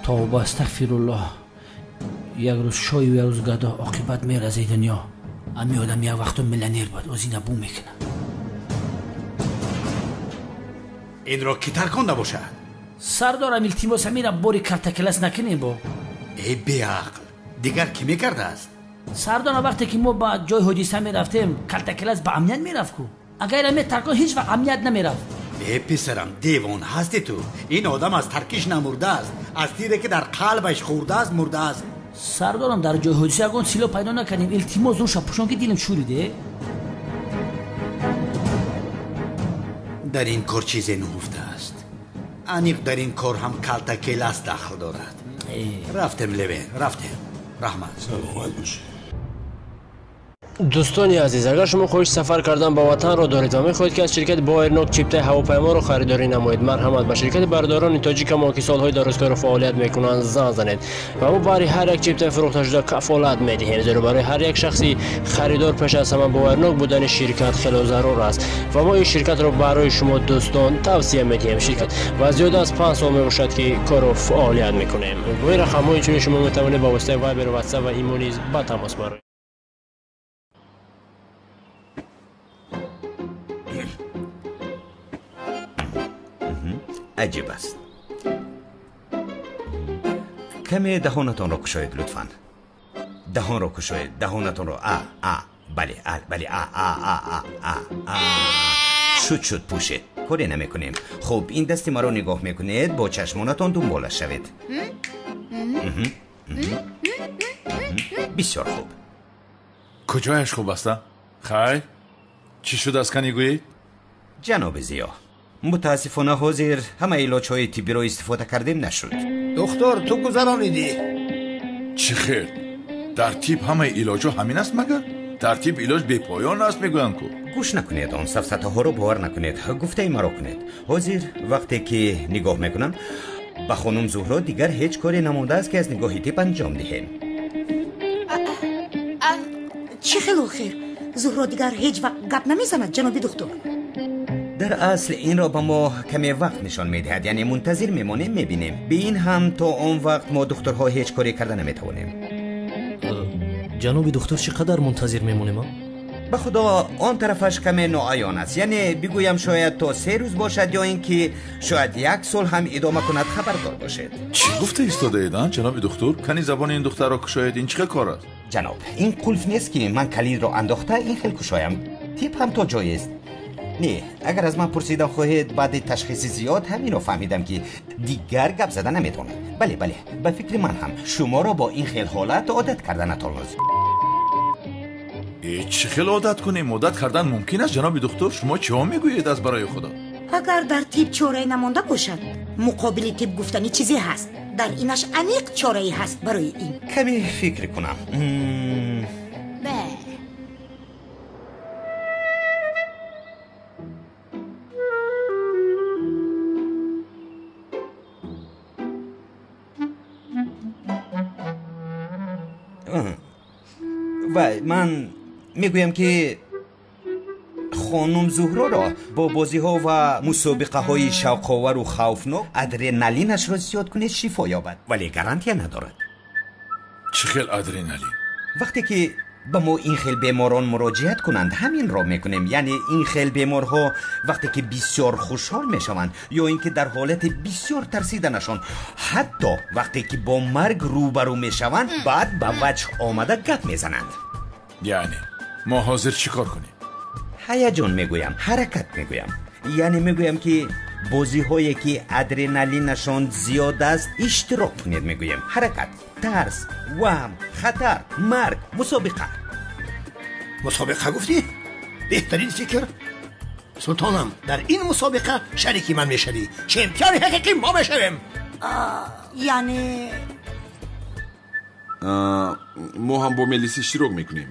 Тавба, астағфируллоҳ. Як рӯз шою, як рӯз гадо, оқибат меразӣ дунё. Ами одам як вақто миллионер буд, озина бу мекунад. Инро кӣ тарконда бошад? Сардорам, илтимос, ҳамира бори калтакелас накунем бо. Э беақл, дигар кӣ мекардааст? Сардорам, вақте ки мо ба ҷои ҳодиса мерафтем, калтакелас ба амният мерафт ку. Агар ира метаркон, ҳеҷ вақт амният намерафт. Э писарам, девон ҳасти ту. Ин одам аз таркиш намурдааст, аз тире ки дар қалбаш хӯрдааст мурдааст. Сардорам, дар ҷои ҳодиса ягон силоҳ пайдо накардем. Илтимос, рӯша пӯшон, ки дилам шӯриде. Дар ин кор чизе нуҳуфтааст. Аниқ дар ин кор ҳам калтакелас дахл дорад. Рафтем, Левен, рафтем. Раҳмат. Саломат бошед. Дӯстони азиз, агар шумо хоҳиши сафар кардан ба ватанро доред ва мехоҳед, ки аз ширкати Боэрнок чиптаи ҳавопайморо харидорӣ намоед, марҳамат, ба ширкати бародарони тоҷикамон, ки солҳои дарозкору фаъолият мекунанд, занг занед ва мо барои ҳар як чиптаи фурӯхташуда кафолат медиҳем, зеро барои ҳар як шахси харидор пеш аз ҳама боварнок будани ширкат хело зарур аст ва мо ин ширкатро барои шумо дӯстон тавсия медиҳем. Ширкат ва зиёда аз 5 сол мебошад, ки кору фаъолият мекунем. Бо ин рақамҳо инчунин шумо метавонед ба воситаи Вайбер, Ватсап ва Имо низ ба тамос бароед. Аҷиб аст. Каме даҳонатонро кушоед, лутфан. Даҳонро кушоед, даҳонатонро. А, а, бале, а, бале, а, а, а, а, а, а. Шуд, шуд, пӯшед. Коре намекунем. Хуб, ин дасти маро нигоҳ мекунед, бо чашмонатон дунболаш шавед. Бисёр хуб. Куҷояш хуб аст, а? Хайр, чӣ шудааст, кани гӯед? Ҷаноби Зиё, мутаассифона ҳозир ҳама илоҷҳои тиббиро истифода кардем, нашуд. Духтур, ту гузаронидӣ. Чӣ хел? Дар тиб ҳамаи илоҷҳо ҳамин аст магар? Дар тиб илоҷ бепоён аст мегӯянд ку. Гӯш накунед, он сафсатаҳоро бовар накунед, гуфтаи маро кунед. Ҳозир вақте ки нигоҳ мекунам ба хонум Зуҳро, дигар ҳеҷ коре намондааст, ки аз нигоҳи тиб анҷом диҳем. Чӣ хел охир? Зуҳро дигар ҳеҷ вақт гап намезанад, ҷаноби духтур. Дар асл инро ба мо каме вақт нишон медиҳад, яъне мунтазир мемонем, мебинем. Бе ин ҳам то он вақт мо духтурҳо ҳеҷ коре карда наметавонем. Ҷаноби духтур, чӣ қадар мунтазир мемонем? Ба худо, он тарафаш каме ноаён аст. Яъне бигӯям, шояд то 3 рӯз бошад ё ин ки шояд 1 сол ҳам идома кунад, хабардор бошед. Чӣ гуфта истодаед, а, ҷаноби духтур? Кани забони ин духтарро кушоед, ин чӣ хел кор аст? Ҷаноб, ин қулф нест, ки ман калидро андохта ин хел кушоям. Тиб ҳам то ҷоест. Не, агар аз ман пурсидан хоҳед, баъди ташхиси зиёд ҳаминро фаҳмидам, ки дигар гап зада наметавонад. Бале, бале, ба фикри ман ҳам шуморо бо ин хел ҳолат одат карданатон лозим. Э, чӣ хел одат кунем? Одат кардан мумкин аст, ҷаноби духтур? Шумо чиҳо мегӯед аз барои худо? Агар дар тиб чорае намонда бошад, муқобили тиб гуфтани чизе ҳаст. Дар инаш аниқ чорае ҳаст барои ин. Каме фикр кунам. Вай, ман мегӯям, ки хонум Зуҳроро бо бозиҳо ва мусобиқаҳои шавқовару хавфнок адреналинашро зиёд кунед, шифо ёбад, вале гарантия надорад. Чӣ хел адреналин? Вақте ки Ба мо ин хел беморон муроҷиат кунанд, ҳаминро мекунем. Яъне ин хел беморҳо вақте ки бисёр хушҳол мешаванд ё ин ки дар ҳолати бисёр тарсиданашон, ҳатто вақте ки бо марг рӯбарӯ мешаванд, баъд ба ваҷҳ омада гап мезананд. Яъне мо ҳозир чӣ кор кунем? Ҳаяҷон мегӯям, ҳаракат мегӯям. Яъне мегӯям ки бозиҳое ки адреналинашон зиёд аст иштирок кунед мегӯем. Ҳаракат, тарс, ваҳм, хатар, марг, мусобиқа. Мусобиқа гуфтӣ? Беҳтарин фикр. Султонам, дар ин мусобиқа шарики ман мешавӣ. Чемпиони ҳақиқӣ мо мешавем. Яъне мо ҳам бо Мелис иштирок мекунем.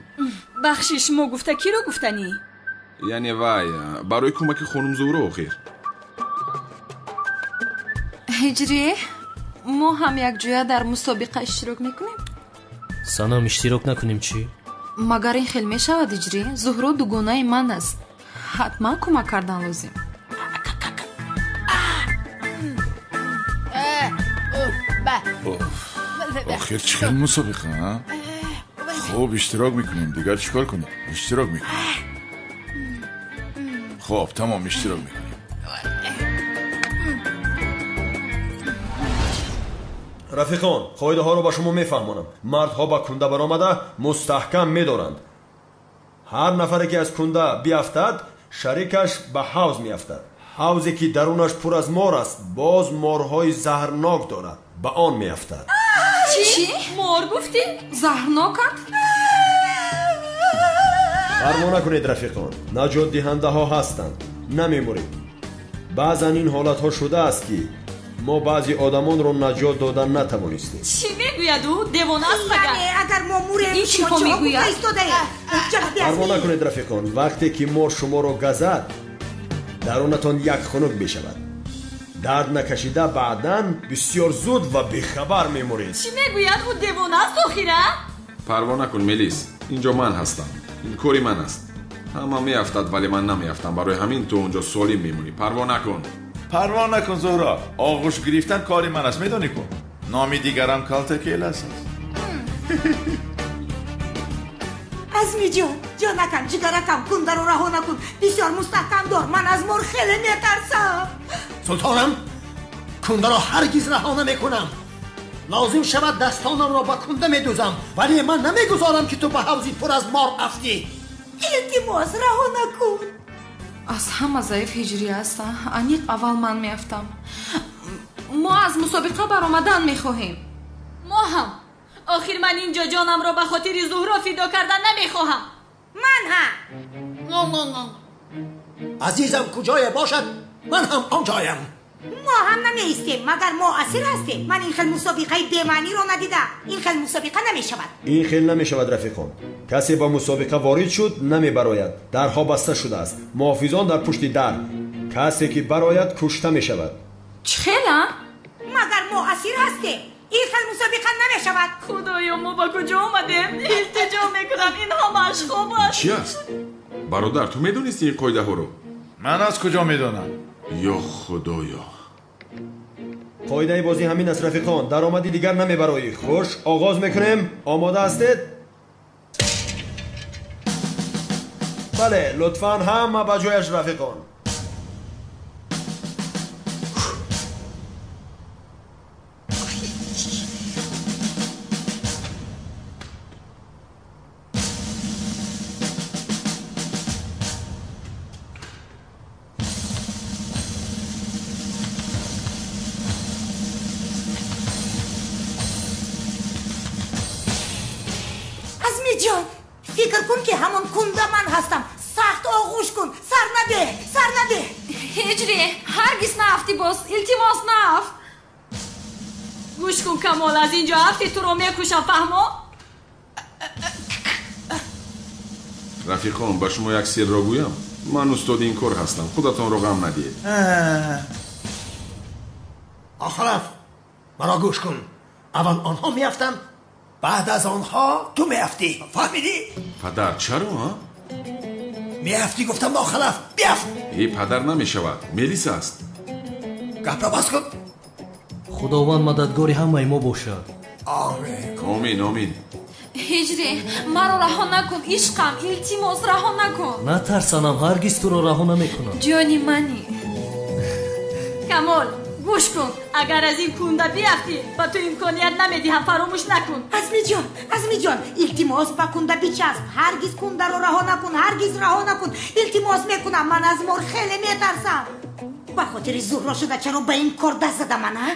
Бахшиш, мо гуфта киро гуфтанӣ? Яъне вай барои кӯмаки хонум Зуҳро охир. Ҳиҷрӣ, мо ҳам якҷоя дар мусобиқа иштирок мекунем? Санам, иштирок накунем чӣ? Магар ин хел мешавад, Ҳиҷрӣ? Зуҳро дугонаи ман аст. Ҳатман кӯмак кардан лозим. Охир чӣ хел мусобиқа, а? Хуб, иштирок мекунем. Дигар чӣ кор кунем? Иштирок мекунем. Хуб, тамом, иштирок мекунем. Рафиқон, қоидаҳоро ба шумо мефаҳмонам. Мардҳо ба кунда баромада мустаҳкам медоранд. Ҳар нафаре ки аз кунда биафтад, шарикаш ба ҳавз меафтад. Ҳавзе ки дарунаш пур аз мор аст, боз морҳои заҳрнок дорад, ба он меафтад. Чӣ? Мор гуфтӣ? Заҳрноканд? Парво накунед, рафиқон, наҷотдиҳандаҳо ҳастанд, намемуред. Баъзан ин ҳолатҳо шудааст ки мо баъзе одамонро наҷот дода натавонистем. Чӣ мегӯяд ӯ? Девона аст магар? Яъне агар мо мурем, ин чӣ мегӯяд? Парво накунед, рафиқон, вақте ки мор шуморо газад, дарунатон як хунук мешавад. Дард накашида баъдан бисёр зуд ва бехабар мемуред. Чӣ мегӯяд ӯ? Девона аст охира? Парво накун, Мелис, инҷо ман ҳастам. Ин кори ман аст. Ҳама меафтад, вале ман намеафтам. Барои ҳамин ту онҷо солим мемонӣ. Парво накун. Парво накун, Зуҳро. Оғӯш гирифтан кори ман аст, медонӣ ку? Номи дигарам Калтакелас аст. Азмиҷон, ҷонакам, ҷигаракам, кундаро раҳо накун. Бисёр мустаҳкам дор. Ман аз мор хеле метарсам. Султонам, кундаро ҳаргиз раҳо намекунам. Лозим шавад дастонамро ба кунда медӯзам, вале ман намегузорам ки ту ба ҳавзи пур аз мор афтӣ. Илтимос, раҳо накун. Аз ҳама заиф ҳиҷрӣ аст. Аниқ аввал ман меафтам. Мо аз мусобиқа баромадан мехоҳем. Мо ҳам. Охир ман инҷо ҷонамро ба хотири Зуҳро фидо кардан намехоҳам. Ман ҳам. Азизам куҷое бошад, ман ҳам он ҷоям. Мо ҳам намеистем, магар мо асир ҳастем. Ман ин хел мусобиқаи бемаъниро надидам. Ин хел мусобиқа намешавад. Ин хел намешавад, рафиқон. Касе ба мусобиқа ворид шуд, намебарояд. Дарҳо баста шудааст. Муҳофизон дар пушти дар. Касе ки барояд, кушта мешавад. Чӣ хела? Магар мо асир ҳастем? Ин хел мусобиқа намешавад. Худоё, мо ба куҷо омадем? Илтиҷо мекунам, ин ҳамааш хоб аст. Чӣ аст? Бародар, ту медонисти ин қоидаҳоро? Ман аз куҷо медонам? Ё худоё. Қоидаи бозӣ ҳамин аст, рафиқон. Даромади дигар намебароӣ. Хуш, оғоз мекунем. Омода ҳастед? Бале, лутфан ҳама ба ҷояш, рафиқон. Азмиҷон, фикр кун ки ҳамон кунда ман ҳастам. Сахт оғӯш кун, сар надеҳ, сар надеҳ. Ҳиҷрӣ, ҳаргиз наафтӣ боз. Илтимос, наафт. Гӯш кун, Камол, аз инҷо афти туро мекушам, фаҳмо? Рафиқон, ба шумо як сирро гӯям. Ман устоди ин кор ҳастам. Худатонро ғам надиҳед. Охалаф, маро гӯш кун. Аввал онҳо меафтанд, баъд аз онҳо ту меафтӣ. Фаҳмидӣ? Падар, чаро? Меафтӣ гуфтам, нохалаф, биафт. Э, падар, намешавад. Мелис аст. Гапро бас кун. Худованд мададгори ҳамаи мо бошад. Омин. Омин, омин. Ҳиҷрӣ, маро раҳо накун, ишқам, илтимос, раҳо накун. Натарс, Санам, ҳаргиз туро раҳо намекунам. Ҷони мани. Камол, гӯш кун, агар аз ин кунда биафтӣ, ба ту имконият намедиҳам, фаромӯш накун. Азмиҷон, Азмиҷон, илтимос, ба кунда бичасп. Ҳаргиз кундаро раҳо накун, ҳаргиз раҳо накун. Илтимос мекунам, ман аз мор хеле метарсам. Ба хотири Зуҳро шуда чаро ба ин кор даст задам ман, а?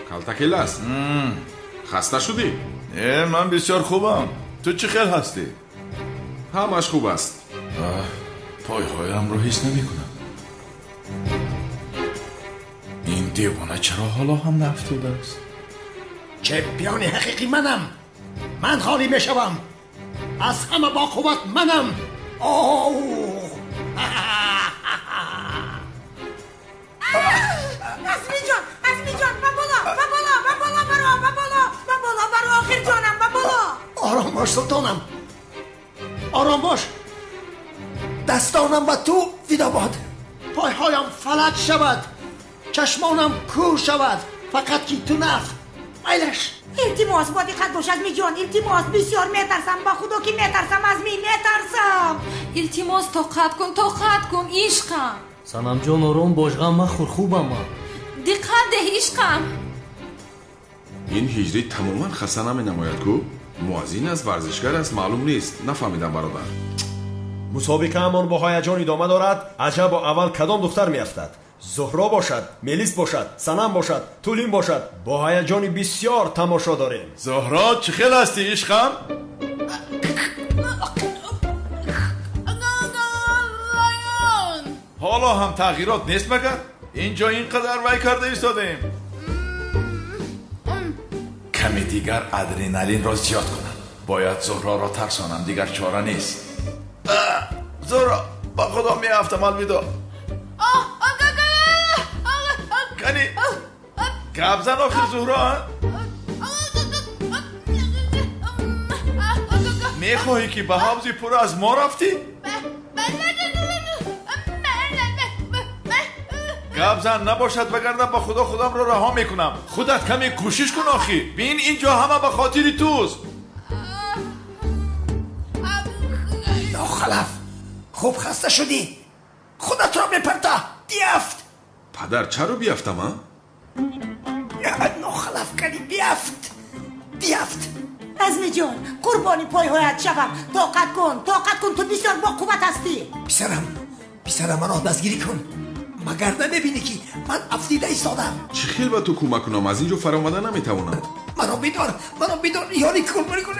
Калтакелас, хаста шудӣ? Э, ман бисёр хубам. Ту чӣ хел ҳастӣ? Ҳамаш хуб аст. Пойҳоямро ҳис намекунам. Ин девона чаро ҳоло ҳам наафтодааст? Чемпиони ҳақиқӣ манам. Ман ғолиб мешавам. Аз ҳама боқувват манам. Оҳ! Азмиҷон, Азмиҷон, ба боло, ба боло, ба боло баро, ба боло, ба боло баро, охир ҷонам, ба боло. Ором бош, султонам. Ором бош. Дастонам ба ту фидо бод. Пойҳоям фалаҷ шавад. Чашмонам кӯр шавад. Фақат ки ту нафт. Майлаш. Илтимос, бо диққат бош, Азмиҷон, илтимос, бисёр метарсам, ба худо ки метарсам, Азми, метарсам. Илтимос, тоқат кун, тоқат кун, ишқам. Санамҷон, ором бош, ғам махӯр, хубам ман. Диққат деҳ, ишқам. Ин ҳиҷрӣ тамоман хаста наменамояд ку? Муаззин аст, варзишгар аст, маълум нест. Нафаҳмидам, бародар. Мусобиқаамон бо ҳаяҷон идома дорад. Аҷабо аввал кадом духтар меафтад? Зуҳро бошад, Мелис бошад, Санам бошад, Тулин бошад. Бо ҳаяҷони бисёр тамошо дорем. Зуҳро, чӣ хел ҳастӣ, ишқам? Ҳоло ҳам тағйирот нест магар? Инҷо ин қадар вай карда истодаем. Каме дигар адреналинро зиёд кунам. Бояд Зуҳроро тарсонам, дигар чора нест. Зуҳро, ба худо меафтам, алвидо. Кани, гап зан охир, Зуҳро. Мехоҳӣ ки ба ҳавзи пур аз мо рафтӣ? Гап зан набошад, вагарна ба худо худамро раҳо мекунам. Худат каме кӯшиш кун охир. Бин, инҷо ҳама ба хотири туст. Нохалаф, хуб хаста шудӣ. Худатро мепарта, биафт. Падар, чаро биафтам, а? Нохалаф, кани биафт, биафт. Азмиҷон, қурбони пойҳоят шавам. Тоқат кун, тоқат кун, ту бисёр боқувват ҳастӣ. Писарам, писарам, маро дастгирӣ кун. Магар намебинӣ ки ман афтида истодам? Чӣ хел ба ту кӯмак кунам? Аз ин ҷо фаромада наметавонам. Маро бидор, маро бидор, ёрӣ кун, кун.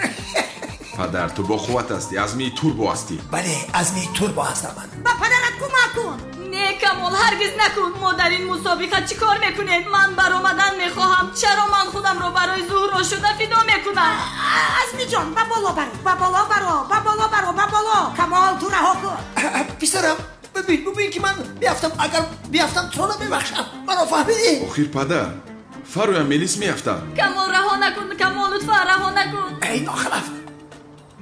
Падар, ту боқувват ҳастӣ, азмии турбо ҳастӣ. Бале, азмии турбо ҳастам ман. Ба падарат кӯмак кун. Не, Камол, ҳаргиз накун. Мо дар ин мусобиқа чӣ кор мекунем? Ман баромадан мехоҳам. Чаро ман худамро барои Зуҳро шуда фидо мекунам? Азмиҷон, ба боло баро, ба боло баро, ба боло баро, ба боло. Камол, ту раҳо кун. Писарам, бибин, бибин ки ман биафтам. Агар биафтам, туро намебахшам. Маро фаҳмидӣ? Охир падар, фароям Мелис меафтад. Камол, раҳо накун. Камол, лутфан раҳо накун. Эй нохалаф,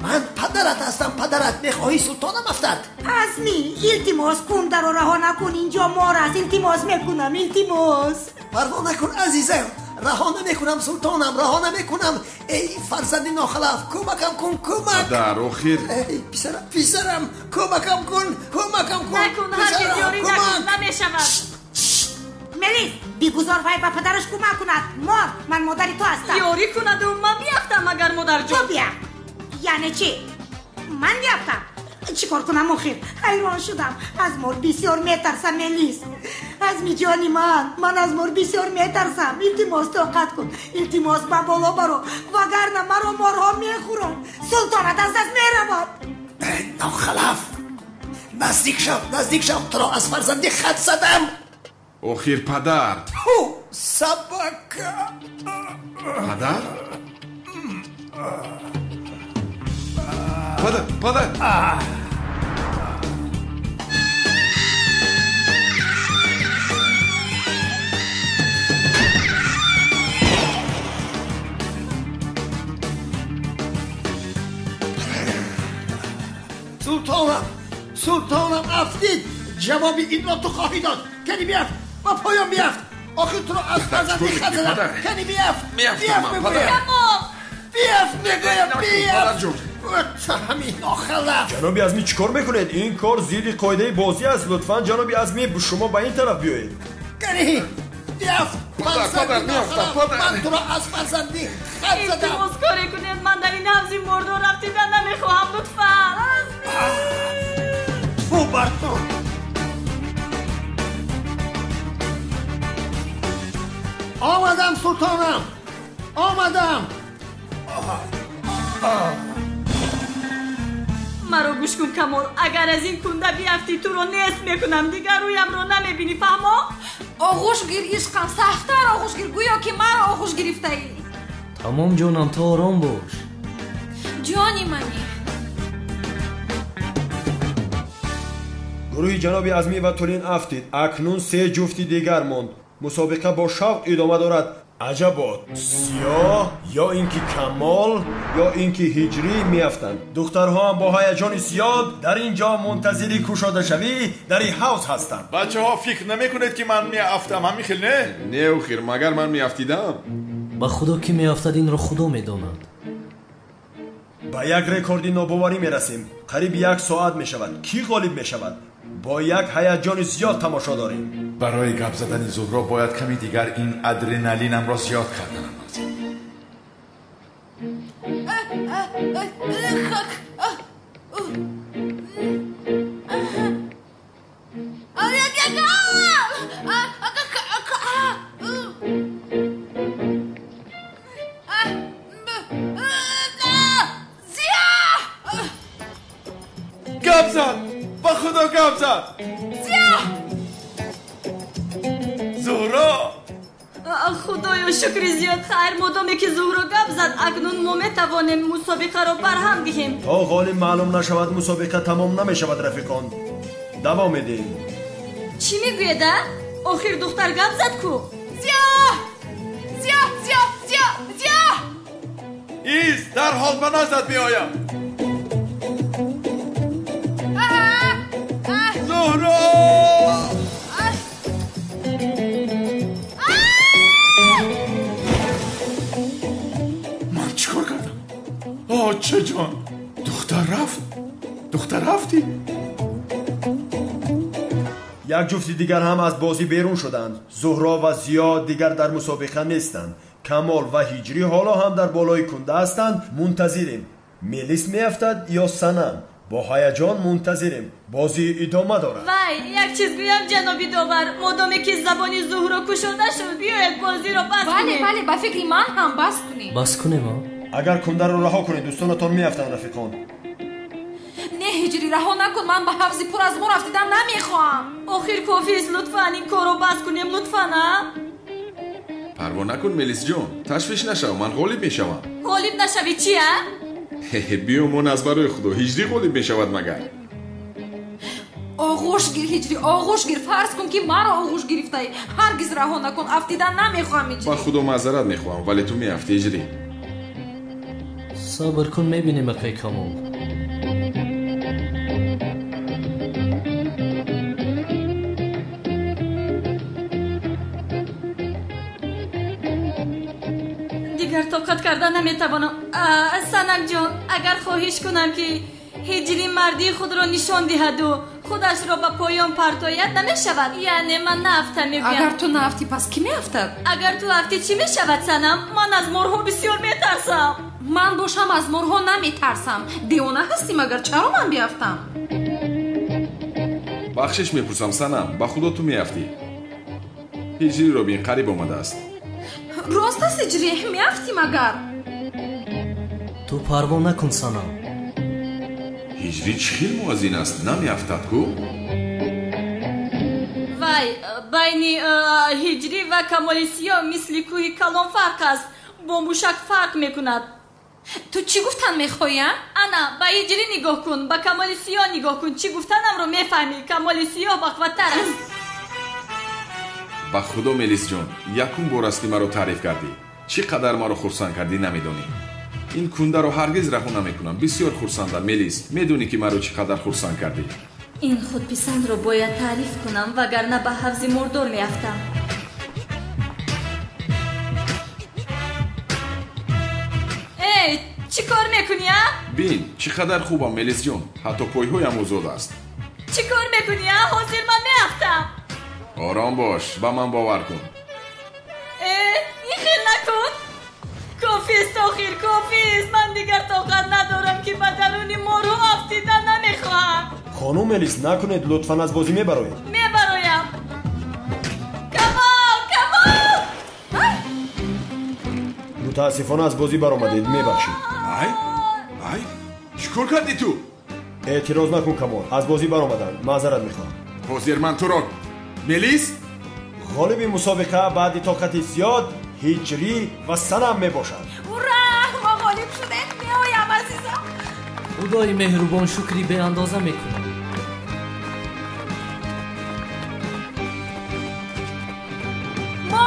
ман падарат ҳастам, падарат. Мехоҳӣ султонам афтад? Азми, илтимос, кундаро раҳо накун. Инҷо мор аст. Илтимос мекунам, илтимос. Парво накун, азизам, раҳо намекунам, султонам, раҳо намекунам. Эй фарзанди нохалаф, кӯмакам кун, кӯмак. Падар, охир. Эй писарам, писарам, кӯмакам кун, кӯмакам кун. Накун, ҳаргиз ёрӣ накун, намешавад. Мелис, бигузор вай ба падараш кӯмак кунад. Мор, ман модари ту ҳастам. Ёрӣ кунаду ман биафтам агар, модарҷон. Ту биафт. Яъне чӣ? Ман биафтам? Чӣ кор кунам охир? Ҳайрон шудам. Аз мор бисёр метарсам, Мелис. Азмиҷони ман, ман аз мор бисёр метарсам. Илтимос, тоқат кун. Илтимос, ба боло баро, вагарна маро морҳо мехӯранд. Султонат аз даст меравад. Нохалаф, наздик шав, наздик шав, туро аз фарзанди хат задам. Охир падар. Ту собака. Падар? Падар, падар. Султонам, султонам афтид. Ҷавоби инро ту хоҳӣ дод. Кани биафт, ба поён биафт. Охир туро аз фарзандӣ хат задам. Кани биафт, биафт мегӯям. Биафт мегӯям, биафт. Ҳамин нохалаф. Ҷаноби Азмӣ, чӣ кор мекунед? Ин кор зидди қоидаи бозӣ аст. Лутфан ҷаноби Азмӣ, шумо ба ин тараф биёед. Кани биафт. Фарзанди нохалаф, ман туро аз фарзандӣ хат задам. Илтимос, коре кунед, ман дар ин ҳавзи мурдор рафтидан намехоҳам. Лутфан. Фу бар ту. Омадам султонам, омадам. Маро гӯш кун Камол, агар аз ин кунда биафтӣ туро нест мекунам, дигар рӯямро намебинӣ, фаҳмо? Оғӯш гир ишқам, сахттар оғӯш гир, гӯё ки маро оғӯш гирифтаӣ. Тамом ҷонам, ту ором бош. Ҷони мани. Гурӯҳи ҷаноби Азмӣ ва Тулин афтид. Акнун се ҷуфти дигар монд. Мусобиқа бо шавқ идома дорад. Аҷабо, Сиёҳ ё ин ки Камол ё ин ки Ҳиҷрӣ меафтанд. Духтарҳо ҳам бо ҳаяҷони зиёд дар ин ҷо мунтазири кушодашавӣ дар ин ҳавз ҳастанд. Бачаҳо, фикр намекунед ки ман меафтам, ҳамин хел не? Не, охир, магар ман меафтидам? Ба худо ки меафтад, инро худо медонад. Ба як рекорди нобоварӣ мерасем. Қариб як соат мешавад. Кӣ ғолиб мешавад? Бо як ҳаяҷони зиёд тамошо дорем. Барои гап задани Зуҳро бояд ками дигар ин адреналинамро зиёд карданам лозим. Гап зад! Ба худо гап зад! Зуҳро! Худоё, шукри зиёд. Хайр, модоме ки Зуҳро гап зад, акнун мо метавонем мусобиқаро барҳам диҳем. То ғолиб маълум нашавад, мусобиқа тамом намешавад, рафиқон. Давом медиҳем. Чӣ мегӯед, а? Охир духтар гап зад ку? Зиё! Зиё, зиё, зиё, зиё! Из, дарҳол ба наздат меоям. Зуҳро! Ман чӣ кор кардам? Оча ҷон, духтар рафт, духтар рафтӣ. Як ҷуфти дигар ҳам аз бозӣ берун шуданд. Зуҳро ва Зиё дигар дар мусобиқа нестанд. Камол ва Ҳиҷрӣ ҳоло ҳам дар болои кунда ҳастанд. Мунтазирем, Мелис меафтад ё Санам. Бо ҳаяҷон мунтазирем. Бозӣ идома дорад. Вай, як чиз гӯям ҷаноби довар, модоме ки забони Зуҳро кушода шуд, биёед бозиро бас кунем. Бале, бале, ба фикри ман ҳам бас кунем. Бас кунем, а? Агар кундаро раҳо кунед, дӯстонатон меафтанд, рафиқон. Не, Ҳиҷрӣ, раҳо накун, ман ба ҳавзи пур аз мор афтидан намехоҳам. Охир кофист, лутфан ин корро бас кунем, лутфан, а? Парво накун, Мелис ҷон, ташвиш нашав, ман ғолиб мешавам. Ғолиб нашавӣ чи, а? Биёмон аз барои худо, Ҳиҷрӣ ғолиб мешавад магар? Оғӯш гир, Ҳиҷрӣ, оғӯш гир. Фарз кун ки маро оғӯш гирифтаӣ. Ҳаргиз раҳо накун, афтидан намехоҳам, Ҳиҷрӣ. Ба худо маъзарат мехоҳам, вале ту меафтӣ, Ҳиҷрӣ. Сабр кун, мебинем, акай Камол. Дигар тоқат карда наметавонам. Санамҷон, агар хоҳиш кунам ки Ҳиҷрӣ мардии худро нишон диҳаду худашро ба поён партояд, намешавад? Яъне ман наафтам, мегӯям. Агар ту наафтӣ, пас кӣ меафтад? Агар ту афтӣ, чӣ мешавад, Санам? Ман аз морҳо бисёр метарсам. Ман бошам аз морҳо наметарсам. Девона ҳастӣ магар? Чаро ман биафтам? Бахшиш мепурсам, Санам, ба худо ту меафтӣ. Ҳиҷриро бин, қариб омадааст. Рост аст, Ҳиҷрӣ, меафтӣ магар? Ту парво накун, Санам. Ҳиҷрӣ чӣ хел муаззин аст, намеафтад ку? Вай, байни Ҳиҷрӣ ва Камоли Сиёҳ мисли кӯҳи калон фарқ аст. Бо мушак фарқ мекунад. Ту чӣ гуфтан мехоҳӣ, а? Ана, ба Ҳиҷрӣ нигоҳ кун, ба Камоли Сиёҳ нигоҳ кун. Чӣ гуфтанамро мефаҳмӣ? Камоли Сиёҳ бақваттар аст. Ба худо, Мелисҷон, якум бор аст ки маро таъриф кардӣ. Чӣ қадар маро хурсанд кардӣ, намедонӣ. Ин кундаро ҳаргиз раҳо намекунам. Бисёр хурсандам, Мелис. Медонӣ ки маро чӣ қадар хурсанд кардӣ. Ин худписандро бояд таъриф кунам, вагарна ба ҳавзи мурдор меафтам. Эй, чӣ кор мекунӣ, а? Бин, чӣ қадар хубам, Мелисҷон. Ҳатто пойҳоям озод аст. Чӣ кор мекунӣ, а? Ҳозир ман меафтам. Ором бош, ба ман бовар кун. Ин хел накун. Кофист, охир, кофист. Ман дигар тоқат надорам ки ба даруни морҳо афтида намехоҳам. Хонум Мелис, накунед, лутфан аз бозӣ мебароед. Мебароям. Камол, Камол! Мутаассифона аз бозӣ баромадед, мебахшед. Ай, ай, чӣ кор кардӣ ту? Эътироз накун, Камол. Аз бозӣ баромаданд. Маъзарат мехоҳам. Ҳозир ман туро. Мелис? Ғолиби мусобиқа баъди тоқати зиёд, ҳиҷрӣ ва санам мебошад. Ура! Мо ғолиб шудем! Меоям, азизам. Худои меҳрубон шукри беандоза мекунам. Мо